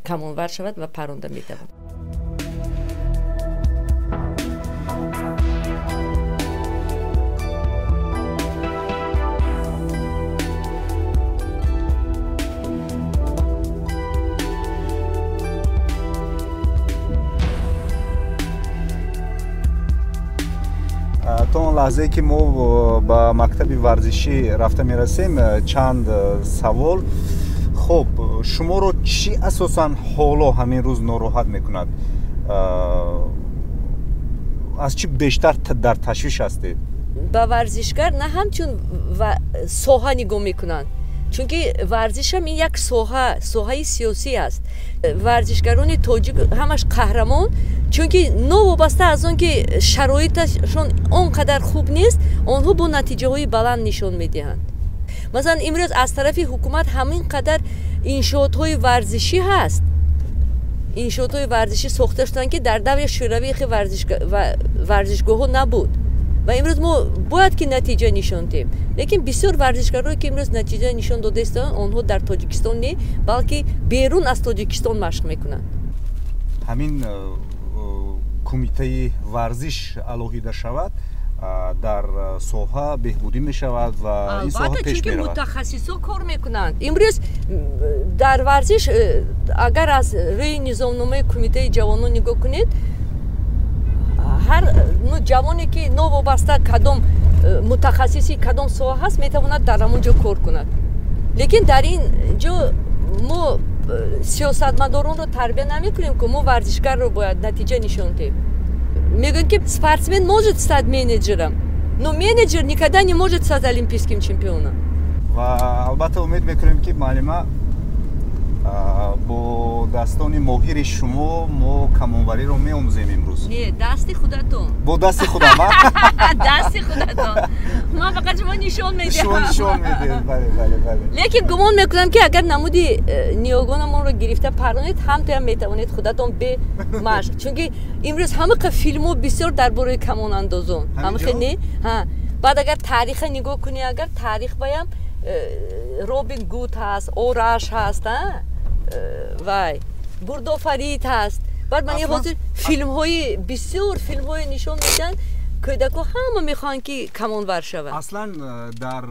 камонвар шавад ва паронда метавонад. То он лаҳзае ки мо ба мактаби варзишӣ рафта мерасем, чанд савол. Хуб, шуморо чӣ асосан ҳоло ҳамин рӯз нороҳат мекунад? Аз чӣ бештар дар ташвиш ҳастед? Ба варзишгар на ҳамчун соҳа нигоҳ мекунанд, чунки варзишам ин як соҳа, соҳаи сиёсӣ аст. Варзишгарони тоҷик ҳамаш қаҳрамон, чунки новобаста аз он ки шароиташон он қадар хуб нест, онҳо бо натиҷаҳои баланд нишон медиҳанд. Масалан, имрӯз аз тарафи ҳукумат ҳамин қадар иншоотҳои варзишӣ ҳаст, иншоотҳои варзишӣ сохта шуданд, ки дар даври шӯравӣ хе варзишгоҳҳо набуд. Ва имрӯз мо бояд ки натиҷа нишон диҳем, лекин бисёр варзишгарое ки имрӯз натиҷа нишон дода истодаанд, онҳо дар Тоҷикистон не, балки берун аз Тоҷикистон машқ мекунанд. Ҳамин кумитаи варзиш алоҳида шавад, Дар соҳа беҳбудӣ мешавад ва ин соҳа пеш чунки меравад. Мутахассисо кор мекунанд. Имрӯз дар варзиш, агар аз рӯи низомномаи кумитаи ҷавонон нигоҳ кунед, ҳар ҷавоне ки новобаста кадом мутахассиси кадом соҳа ҳаст, метавонад дар ҳамон ҷо кор кунад. Лекин дар ин ҷо мо сиёсатмадоронро тарбия намекунем, ки мо варзишгарро бояд натиҷа нишон диҳем. Мегӯянд, ки спортсмен может стать менеджером, но менеджер никогда не может стать олимпийским чемпионом. Ва албатта умед мекунем, ки муаллима, бо дастони моҳири шумо мо камонвариро меомӯзем имрӯз. Не, дасти худатон. Бо дасти худам? Дасти худатон. Ман фақат шумо нишон медиҳам. Шумо нишон медиҳед, бале, бале, бале. Лекин гумон мекунам, ки агар намуди ниёгонамонро гирифта паронед, ҳамтоям метавонед худатон бе машқ, чунки имрӯз ҳамақа филмҳо бисёр дар бораи камонандозон, ҳамахе не? Баъд агар таъриха нигоҳ кунӣ, агар таърих баям Робин Гуд ҳаст, Ораш ҳаст, вай Гурдофарид ҳаст. Баъд ман ҳозир филмҳои бисёр филмҳое нишон медиҳанд, кӯдакҳо ҳама мехоҳанд, ки камонвар шаванд. Аслан дар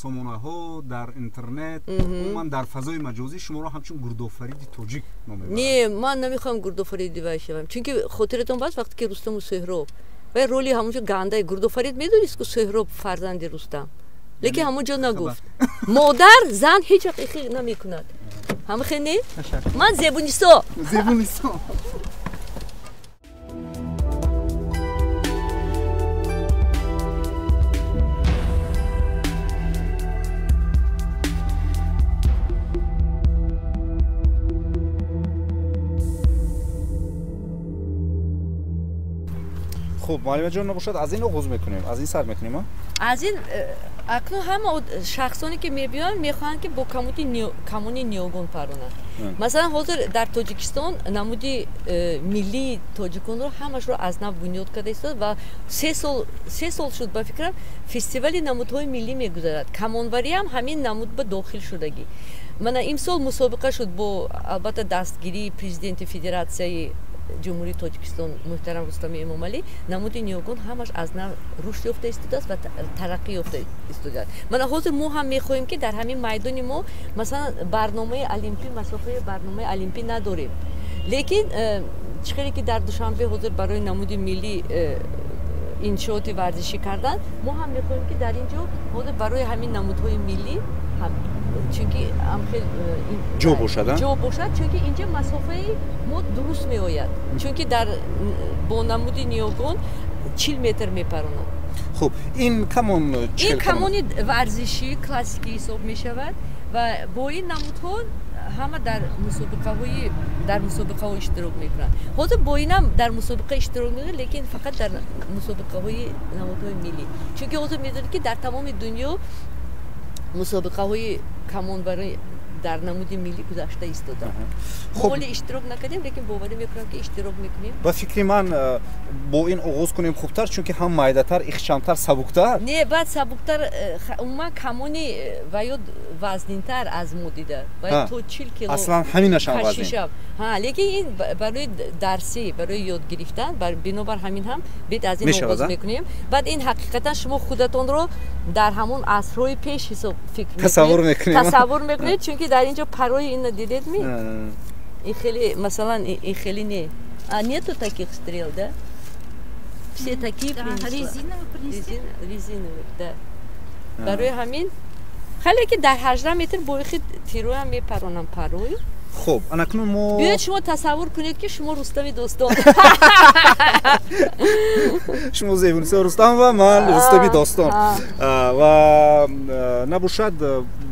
сомонаҳо, дар интернет, умуман дар фазои маҷозӣ шуморо ҳамчун Гурдофариди тоҷик ном мебаранд. Не, ман намехоҳам Гурдофариди вай шавам, чунки хотиратон баст, вақте ки Рустаму Сӯҳроб вай роли ҳамонҷо гандаи Гурдофарид медонист, ку Сӯҳроб фарзанди Рустам, лекин ҳамон ҷо нагуфт. Модар зан ҳеҷ вақт ихи намекунад, ҳамахе не? Ман Зебунисо. Зебунисо. Хуб, муаллимаҷон, набошад, аз ин оғоз мекунем, аз ин сар мекунем? Аз ин. Акнун ҳама шахсоне ки мебиёянд, мехоҳанд, ки бо камони ниёгон паронанд. Масалан, ҳозир дар Тоҷикистон намуди миллии тоҷиконро ҳамашро аз нав бунёд карда истод ва 3 сол шуд, ба фикрам, фестивали намудҳои миллӣ мегузарад. Камонвариам ҳамин намуд ба дохил шудагӣ. Мана имсол мусобиқа шуд бо, албатта, дастгирии президенти Федератсияи Ҷумҳурии Тоҷикистон муҳтарам Рустами Эмомалӣ. Намуди ниёгон ҳамаш аз нав рушд ёфта истодааст ва тараққӣ ёфта истодааст. Мана ҳозир мо ҳам мехоҳем, ки дар ҳамин майдони мо, масалан, барномаи олимпӣ, масофаи барномаи олимпӣ надорем, лекин чӣ хеле ки дар Душанбе ҳозир барои намуди миллӣ иншооти варзишӣ карданд, мо ҳам мехоҳем, ки дар ин ҷо ҳозир барои ҳамин намудҳои миллӣ, чунки ҷо бошад. Ҷо бошад, чунки инҷа масофаи мо дуруст меояд, чунки дар бо намуди ниёгон 40 метр мепаронад. Хуб, ин камон? Ин камони варзишӣ, классикӣ ҳисоб мешавад ва бо ин намудҳо ҳама дар мусобиқаҳо иштирок мекунанд. Ҳозир бо инам дар мусобиқа иштирок мекунанд, лекин фақат дар мусобиқаҳои намудҳои миллӣ, чунки ҳозир медонед, ки дар тамоми дунё мусобиқаҳои камонварӣ дар намуди миллӣ гузашта истода. Ҳоле иштирок накардем, лекин боварӣ мекунам, ки иштирок мекунем. Ба фикри ман, бо ин оғоз кунем хубтар, чунки ҳам майдатар, ихчамтар, сабуктар. Не, баъд сабуктар, умуман камони ва ё вазнинтар аз мо дида, ва то 40 кило. Аслан ҳаминашам вазнин. Лекин ин барои дарсӣ, барои ёд гирифтан, бинобар ҳамин ҳам бед аз ин оғоз мекунем. Баъд ин ҳақиқатан шумо худатонро дар ҳамон асрҳои пеш ҳисоб фикр тасаввур мекунед. Тасаввур мекунед, чунки дар ин ҷо парои ина дидед ми? Ин хеле, масалан, ин хеле не, а нету таких стрел, да? Все такие принесла. Резиновые принесли. Резиновые, да. Барои ҳамин хеле ки дар 18 метр бо ихи тироям мепаронам парою. Хуб, анакнун мо Биёед, шумо тасаввур кунед, ки шумо Рустами Достон. Шумо Зебунисо Рустам ва ман Рустами Достон. Ва набошад,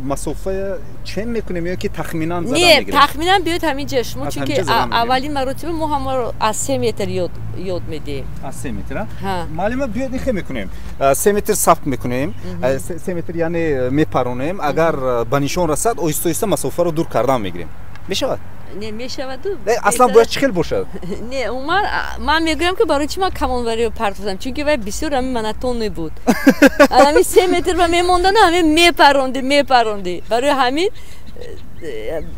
масофа чен мекунем ё ки тахминан зада Не, тахминан биёед ҳамин ҷо шумо, чунки аввалин маротиба мо ҳамаро аз 3 метр ёд медиҳем. Аз 3 метр муаллима, биёед ихе мекунем, 3 метр сабт мекунем, 3 метр яъне мепаронем, агар ба нишон расад, оҳиста оҳиста масофаро дур кардан мегирем. Мешавад? Не, мешаваду. Аслан бояд чӣ хел бошад? Не, умуман ман мегӯям, ки барои чӣ ман камонвариро партофтам, чунки вай бисёр ҳамин монотонный буд. Ҳамин 3 метр ба мемондану ҳамин мепаронди, мепаронди. Барои ҳамин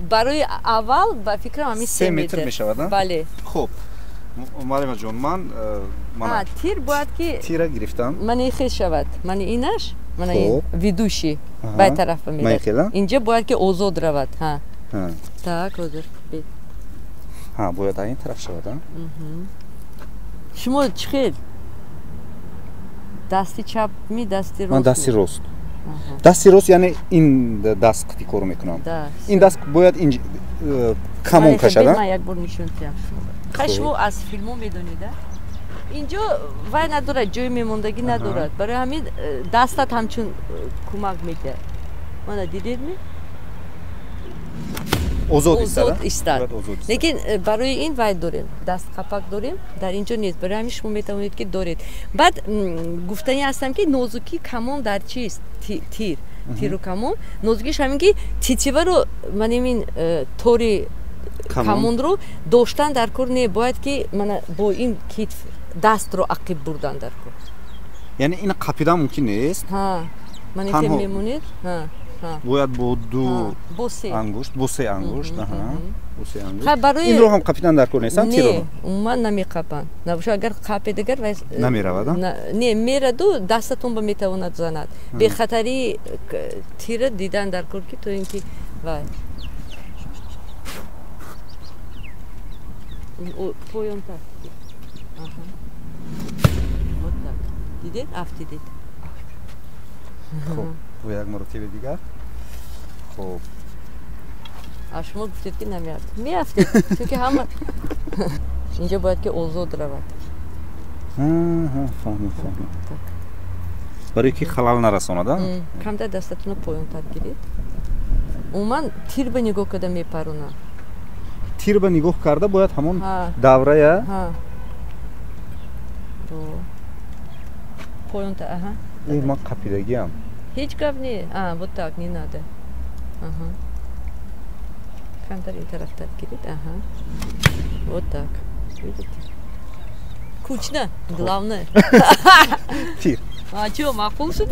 барои аввал, ба фикрам, ҳамин 3 метр мешавад. Бале. Хуб, муаллимаҷон, ман Тир бояд ки тира гирифтам. Мани хел шавад. Мани инаш, мани ведущий бай тараф меравад. Инҷа бояд ки озод равад. Ҳа. Так, ҳозир. Ҳа, бояд ин тараф шавад, а? Шумо чӣ хел? Дасти чап ми, дасти рост? Ман дасти рост. Дасти рост, яъне ин даст қити кор мекунам. Ин даст бояд ин камон кашад, а? Ман як бор нишон диҳам шумо. Хай шумо аз филмҳо медонед, а? Инҷо вай надорад, ҷои мемондагӣ надорад. Барои ҳамин дастат ҳамчун кӯмак медиҳад. Мана дидед ми? Озод истад. Лекин барои ин вай дорем, дастқапак дорем, дар инҷо нест. Барои ҳамин шумо метавонед ки доред. Баъд гуфтанӣ ҳастам ки нозукии камон дар чист? Тир. Тиру камон. Нозукиш ҳамин ки тетиваро манем ин тори камонро доштан дар кор не, бояд ки мана бо ин китф дастро ақиб бурдан дар кор. Яъне ин қапидан мумкин нест? Ҳа. Ман ин мемонед? Ҳа. Бояд бо ду ангушт, бо се ангушт, бо се ангушт. Инро ҳам қапидан дар кор нест, тирро? Не, умуман намеқапанд. Набошад агар қапед агар вай намеравад, не, мераду дастатон ба метавонад занад. Бехатарии тира дидан дар кор ки то ин ки вай поёнтар. Вот так. Дидед? Афтидед. Хуб, бо як маротиба дигар. Хуб. А шумо гуфтед ки намеафтед. Меафтед, чунки ҳама инҷо бояд ки озод равад. Фаҳмид, фаҳмид. Барои ки халал нарасонад, а? Камтар дастатонро поёнтар гиред. Умуман тир ба нигоҳ карда мепаронад. Тир ба нигоҳ карда бояд ҳамон даврая. Поёнтар, аҳа. Ман қапидагиам. Ҳеҷ гап не. А, вот так, не надо. Ага. Камтар ин тарафтар гиред. Ага. Вот так. Видите? Кучно, главное. Тир. А чё, маъқул шуд?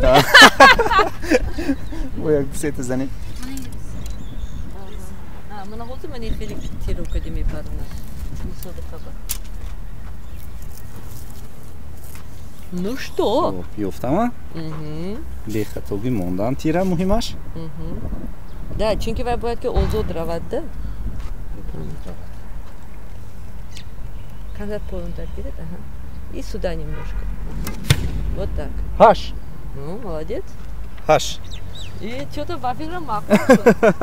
Бо як сета занед. Мана ҳозир ман ин хеле тиро кади мепаронам. Мусобиқа ба. Ну что? Ёфтама? Бехатогӣ мондан тира муҳимаш? Да, чунки вай бояд ки озод равад, да? Камтар поёнтар гиред, ага. И сюда немножко. Вот так. Ҳаш! Ну, молодец. Ҳаш. И что-то ба фикрам маъқул шуд.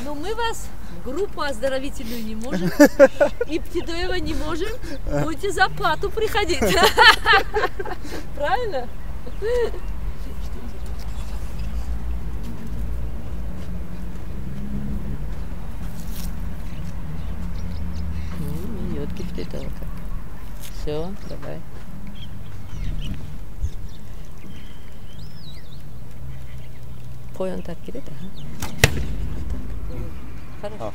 Но мы вас в группу оздоровительную не можем, и Птидоева не можем, будете за плату приходить. Правильно? Все, давай. Поёнтар гиред, ага. Хорошо.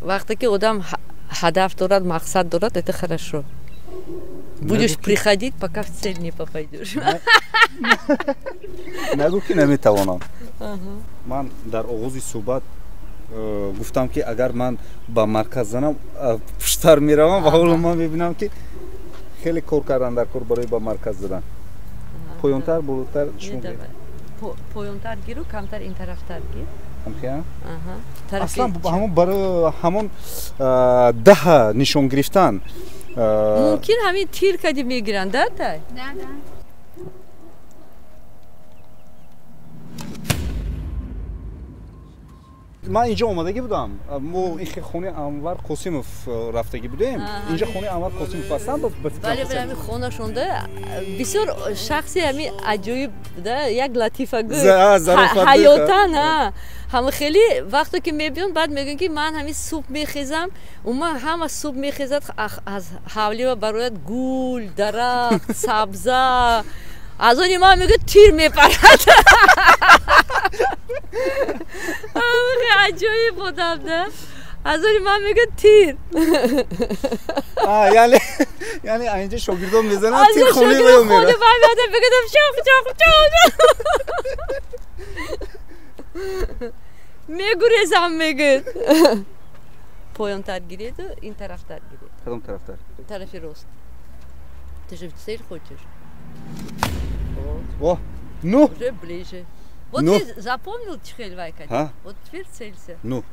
Вақте ки одам ҳадаф дорад, мақсад дорад, это хорошо. Будешь приходить, пока в цель не попадешь. Нагӯ ки наметавонам. Ман дар оғози суҳбат гуфтам ки агар ман ба марказ занам, пуштар меравам ва ҳоло ман мебинам ки хеле кор кардан дар кор барои ба марказ задан. Поёнтар, болотар шумо гӯед. Поёнтар гиру, камтар ин тарафтар гир. Аслан ҳамон барои ҳамон даҳа нишон гирифтан мумкин ҳамин тир кади мегиранд, да тай? Да, да. Ман инҷо омадагӣ будам. Мо ин хонаи Анвар Қосимов рафтагӣ будем. Инҷо хонаи Анвар Қосимов ҳастанд. Бале, бале, ҳамин хонашонда бисёр шахси ҳамин аҷоиб, да, як латифагӯ ҳаётан, ҳама хеле вақте ки мебиён, баъд мегӯянд ки ман ҳамин субҳ мехезам, умуман ҳама субҳ мехезад, аз ҳавлива барояд гул, дарахт, сабза. Аз они ман мегӯяд тир мепарад. Аҷоиб одам, да? Аз они ман мегӯяд тир. Яъне инҷо шогирдон мезананд, тир хонаи вай меравад. Хонаи вай меояд, мегӯяд чоқ чоқ чоқ. Мегурезам, мегӯяд. Поёнтар гиреду ин тарафтар гиред. Кадом тарафтар? Тарафи рост. Ты же в цель хочешь. О, ну! Уже ближе. Вот ну. Ты запомнил чӣ хел вай кадӣ? А? Вот теперь целься. Ну.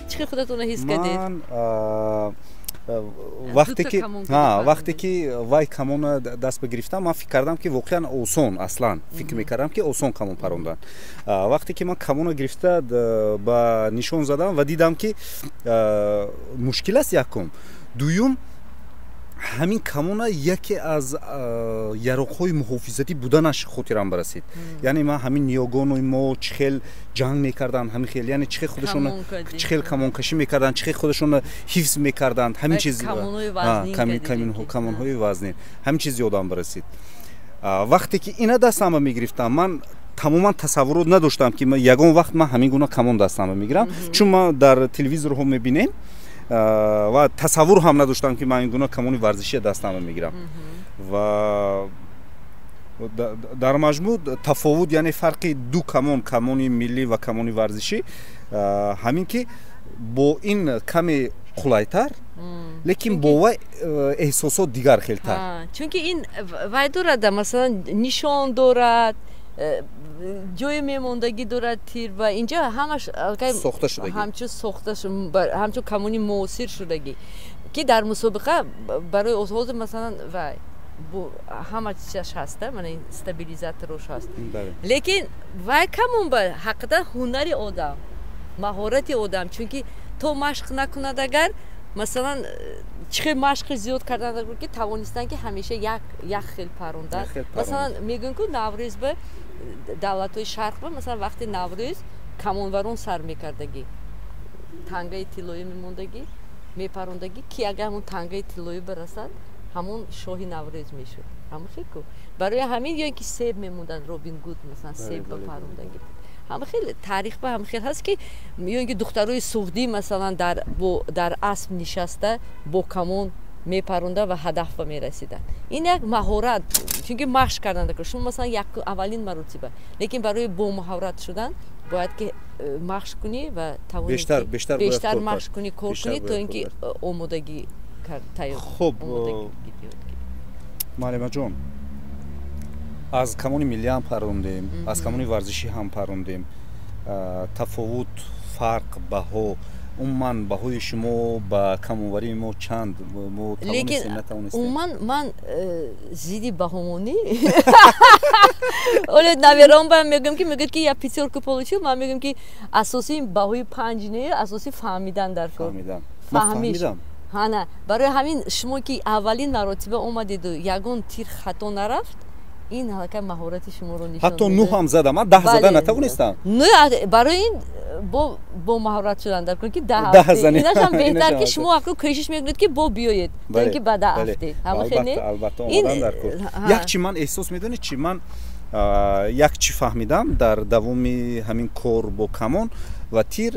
Чӣ худатонро ҳис кардед? Ман вақте ки вақте ки вай камона даст бигирифтам, ман фикр кардам, ки воқеан осон, аслан фикр мекардам, ки осон камон парондан. Вақте ки ман камона гирифта ба нишон задам ва дидам, ки мушкил аст, якум, дуюм, ҳамин камона яке аз яроқҳои муҳофизатӣ буданаш хотирам барасид. Яъне ман ҳамин ниёгони мо чӣ хел ҷанг мекарданд, ҳамин хел, яъне чӣ хел худашона, чӣ хел камонкашӣ мекарданд, чӣ хел худашона ҳифз мекарданд, ҳамин чиз, камонҳои вазнин, ҳамин чиз ёдам барасид. Вақте ки ина дастама мегирифтам, ман тамоман тасаввурот надоштам, ки ягон вақт ман ҳамин гуна камон дастама мегирам, чун ман дар телевизорҳо мебинем ва тасаввур ҳам надоштам, ки ман ин гуна камони варзишия дастама мегирам. Ва дар маҷмӯъ тафовут, яъне фарқи ду камон, камони миллӣ ва камони варзишӣ, ҳамин ки бо ин каме қулайтар, лекин бо вай эҳсосот дигар хелтар. Чунки ин вай дорад, масалан, нишон дорад, ҷои мемондагӣ дорад тир, ва инҷа ҳамаш сохта шудагӣ, ҳамчун сохта, ҳамчун камони муосир шудагӣ, ки дар мусобиқа барои ҳозир, масалан, вай ҳама чизаш ҳаста, мана ин стабилизаторош ҳаст, лекин вай камон ба ҳақиқатан ҳунари одам, маҳорати одам, чунки то машқ накунад, агар масалан чӣ хел машқи зиёд кардан, ки тавонистанд, ки ҳамеша як хел парондан. Масалан, мегӯем, ку Наврӯз ба давлатҳои шарқ ба, масалан, вақти Наврӯз камонварон сар мекардагӣ, тангаи тиллоӣ мемондагӣ, мепарондагӣ, ки агар ҳамон тангаи тиллоӣ барасад, ҳамон шоҳи Наврӯз мешуд. Ҳама хел ку барои ҳамин, ё ин ки себ мемонданд, Робин Гуд, масалан, себ ба парондагӣ. Ҳама хел таърих ба ҳама хел ҳаст, ки ё ин ки духтарои суғдӣ, масалан, дар асп нишаста бо камон мепаронда ва ҳадаф ба мерасиданд. Ин як маҳорат, чунки машқ кардан. Шумо, масалан, як аввалин маротиба, лекин барои бомаҳорат шудан бояд ки машқ кунӣ ва тавонӣ бештар машқ кунӣ, кор кунӣ, то ин ки омодагӣ тайёр. Хуб, муаллимаҷон, аз камони миллӣ ҳам парондем, аз камони варзишӣ ҳам парондем. Тафовут, фарқ, баҳо, умуман баҳои шумо ба камонварии мо чанд? Мо тавонистем, натавонистем? Умуман ман зидди баҳомонӣ. Оле наверон ба мегӯям, ки мегӯяд, ки я пятёрку получил, ман мегӯям, ки асосии баҳои панҷ не, асоси фаҳмидан дар кор. Фаҳмиш ҳана. Барои ҳамин шумо, ки аввалин маротиба омадеду ягон тир хато нарафт, ин аллакай маҳорати шуморо нишон. Ҳатто нӯ ҳам задам, ман 10 зада натавонистам. Нӯ барои ин бо маҳорат шудан дар кор, ки 10 афтед, инашам беҳтар, ки шумо акнун кӯшиш мекунед, ки бо биёед, то ин ки ба 10 афтед. Ҳама хел не? Албатта, омадан дар кор. Як чи ман эҳсос, медонед чи, ман як чи фаҳмидам дар давоми ҳамин кор бо камон ва тир,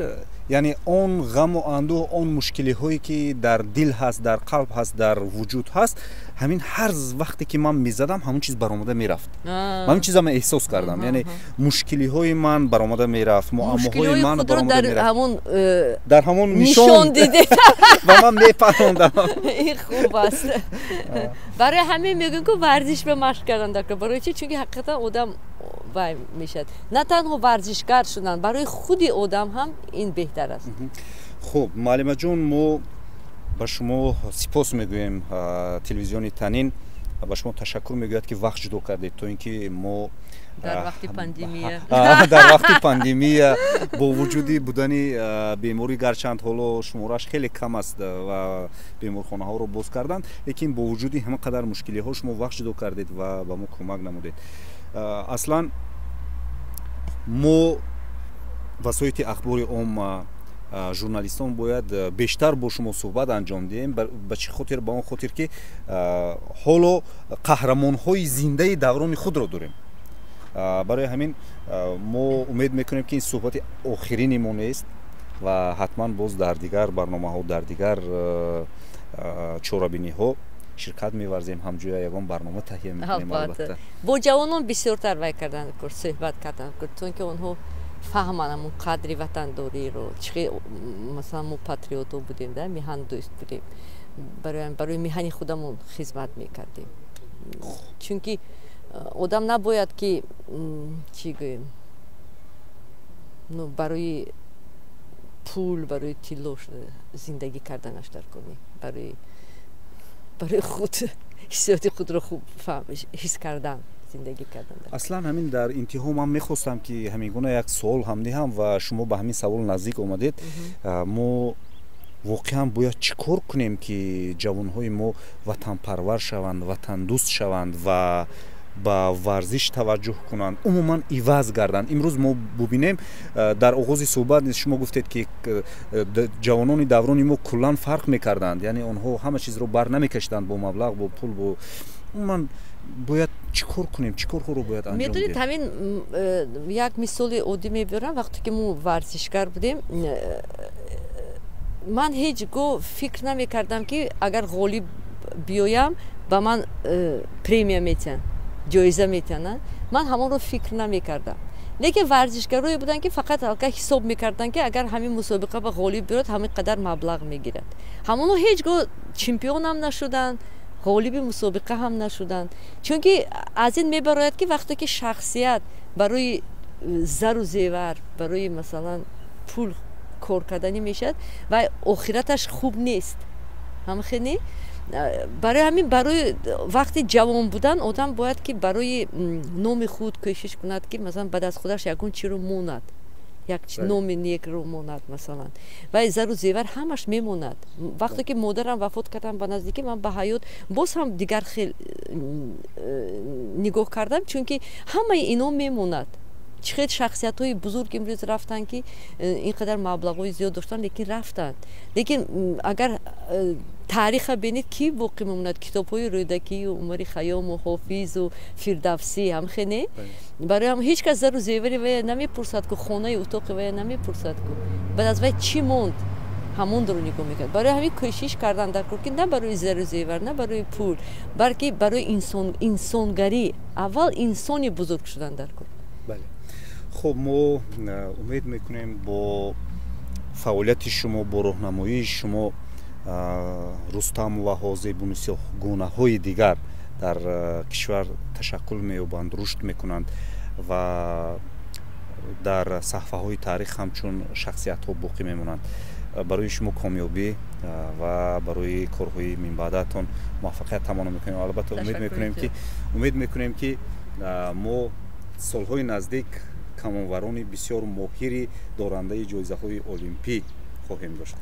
яъне он ғаму андӯҳ, он мушкилиҳое, ки дар дил ҳаст, дар қалб ҳаст, дар вуҷуд ҳаст, ҳамин ҳар вақте ки ман мезадам, ҳамон чиз баромада мерафт. Ҳамин чиза ман эҳсос кардам, яъне мушкилиҳои ман баромада мерафт, муаммоҳои ман баромада мерафт дар ҳамон нишон ва ман мепарондам. Ин хуб аст. Барои ҳамин мегӯем, ку варзиш ба машқ кардан дар кор. Барои чи? Чунки ҳақиқатан одам вай мешавад, на танҳо варзишгар шудан, барои худи одам ҳам ин беҳтар аст. Хуб, муаллимаҷон, мо ба шумо сипос мегӯем. Телевизиони Танин ба шумо ташаккур мегӯяд, ки вақт ҷудо кардед, то ин ки мо дар вақти пандемия, дар вақти пандемия, бо вуҷуди будани беморӣ, гарчанд ҳоло шумораш хеле кам аст ва беморхонаҳоро боз карданд, лекин бо вуҷуди ҳама қадар мушкилиҳо шумо вақт ҷудо кардед ва ба мо кӯмак намудед. Аслан мо васоити ахбори омма, журналистон бояд бештар бо шумо суҳбат анҷом диҳем. Ба чӣ хотир? Ба он хотир, ки ҳоло қаҳрамонҳои зиндаи даврони худро дорем. Барои ҳамин мо умед мекунем, ки ин суҳбати охирини мо нест ва ҳатман боз дар дигар барномаҳо, дар дигар чорабиниҳо Ширкат меварзем, ҳамҷоя ягон барнома таҳия мекунем. Албатта, бо ҷавонон бисёртар вай кардан кор, суҳбат кардан кор, то ин ки онҳо фаҳманд ҳамун қадри ватандориро. Чӣ масалан, мо патриотҳо будем да, миҳандӯст будем, барои миҳани худамон хизмат мекардем, чунки одам набояд ки, чӣ гӯем, ну, барои пул, барои тилло зиндагӣ карданаш дар кор, барои худ, ҳиссиёти худро хуб ҳис кардан зиндагӣ кардан. Аслан, ҳамин дар интиҳо ман мехостам, ки ҳамин гуна як суол ҳам диҳам ва шумо ба ҳамин савол наздик омадед. Мо воқеан бояд чӣ кор кунем, ки ҷавонҳои мо ватанпарвар шаванд, ватандӯст шаванд ва ба варзиш таваҷҷӯҳ кунанд, умуман иваз гарданд? Имрӯз мо бубинем, дар оғози суҳбат низ шумо гуфтед, ки ҷавонони даврони мо куллан фарқ мекарданд, яъне онҳо ҳама чизро бар намекашиданд бо маблағ, бо пул, бо умуман. Бояд чӣ кор кунем, чӣ корҳоро бояд анҷом? Медонед, ҳамин як мисоли оддӣ мебиёрам. Вақте ки мо варзишгар будем, ман ҳеҷ гоҳ фикр намекардам, ки агар ғолиб биёям, ба ман премия метиҳанд, ҷоиза метиҳанд. Ман ҳамонро фикр намекардам. Лекин варзишгарое буданд, ки фақат алка ҳисоб мекарданд, ки агар ҳамин мусобиқа ба ғолиб биёяд, ҳамин қадар маблағ мегирад. Ҳамоно ҳеҷ гоҳ чемпионам нашуданд, ғолиби мусобиқа ҳам нашуданд, чунки аз ин мебарояд, ки вақте ки шахсият барои зару зевар, барои масалан пул кор карданӣ мешавад ва охираташ хуб нест. Ҳамхе не? Барои ҳамин, барои вақти ҷавон будан одам бояд ки барои номи худ кӯшиш кунад, ки масалан баъд аз худаш ягон чиро монад, як номи некро монад масалан. Ва зару зевар ҳамаш мемонад. Вақте ки модарам вафот кардам, ба наздикӣ ман ба ҳаёт боз ҳам дигар хел нигоҳ кардам, чунки ҳамаи ино мемонад. Чӣ хел шахсиятҳои бузург имрӯз рафтанд, ки ин қадар маблағҳои зиёд доштанд, лекин рафтанд. Лекин агар таъриха бинед, кӣ боқӣ мемонад? Китобҳои Рӯдакию Умари Хайёму Ҳофизу Фирдавсӣ, ҳамхе не? Барои ҳам ҳеҷ кас зару зевари вая намепурсад ку, хонаи утоқи вая намепурсад ку. Баъд аз вай чӣ монд, ҳамонро нигоҳ мекард. Барои ҳамин кӯшиш кардан дар кор, ки на барои зару зевар, на барои пул, балки барои инсонгарӣ, аввал инсони бузург шудан дар кор. Бале, хуб, мо умед мекунем, бо фаъолияти шумо, бо роҳнамоии шумо Рустамоваҳо, Зебунисогунаҳои дигар дар кишвар ташаккул меёбанд, рушд мекунанд ва дар саҳфаҳои таърих ҳамчун шахсиятҳо боқӣ мемонанд. Барои шумо комёбӣ ва барои корҳои минбаъдаатон муваффақият таманно мекунем. Албатта, умед мекунем, ки мо солҳои наздик камонварони бисёр моҳири дорандаи ҷоизаҳои олимпӣ хоҳем дошт.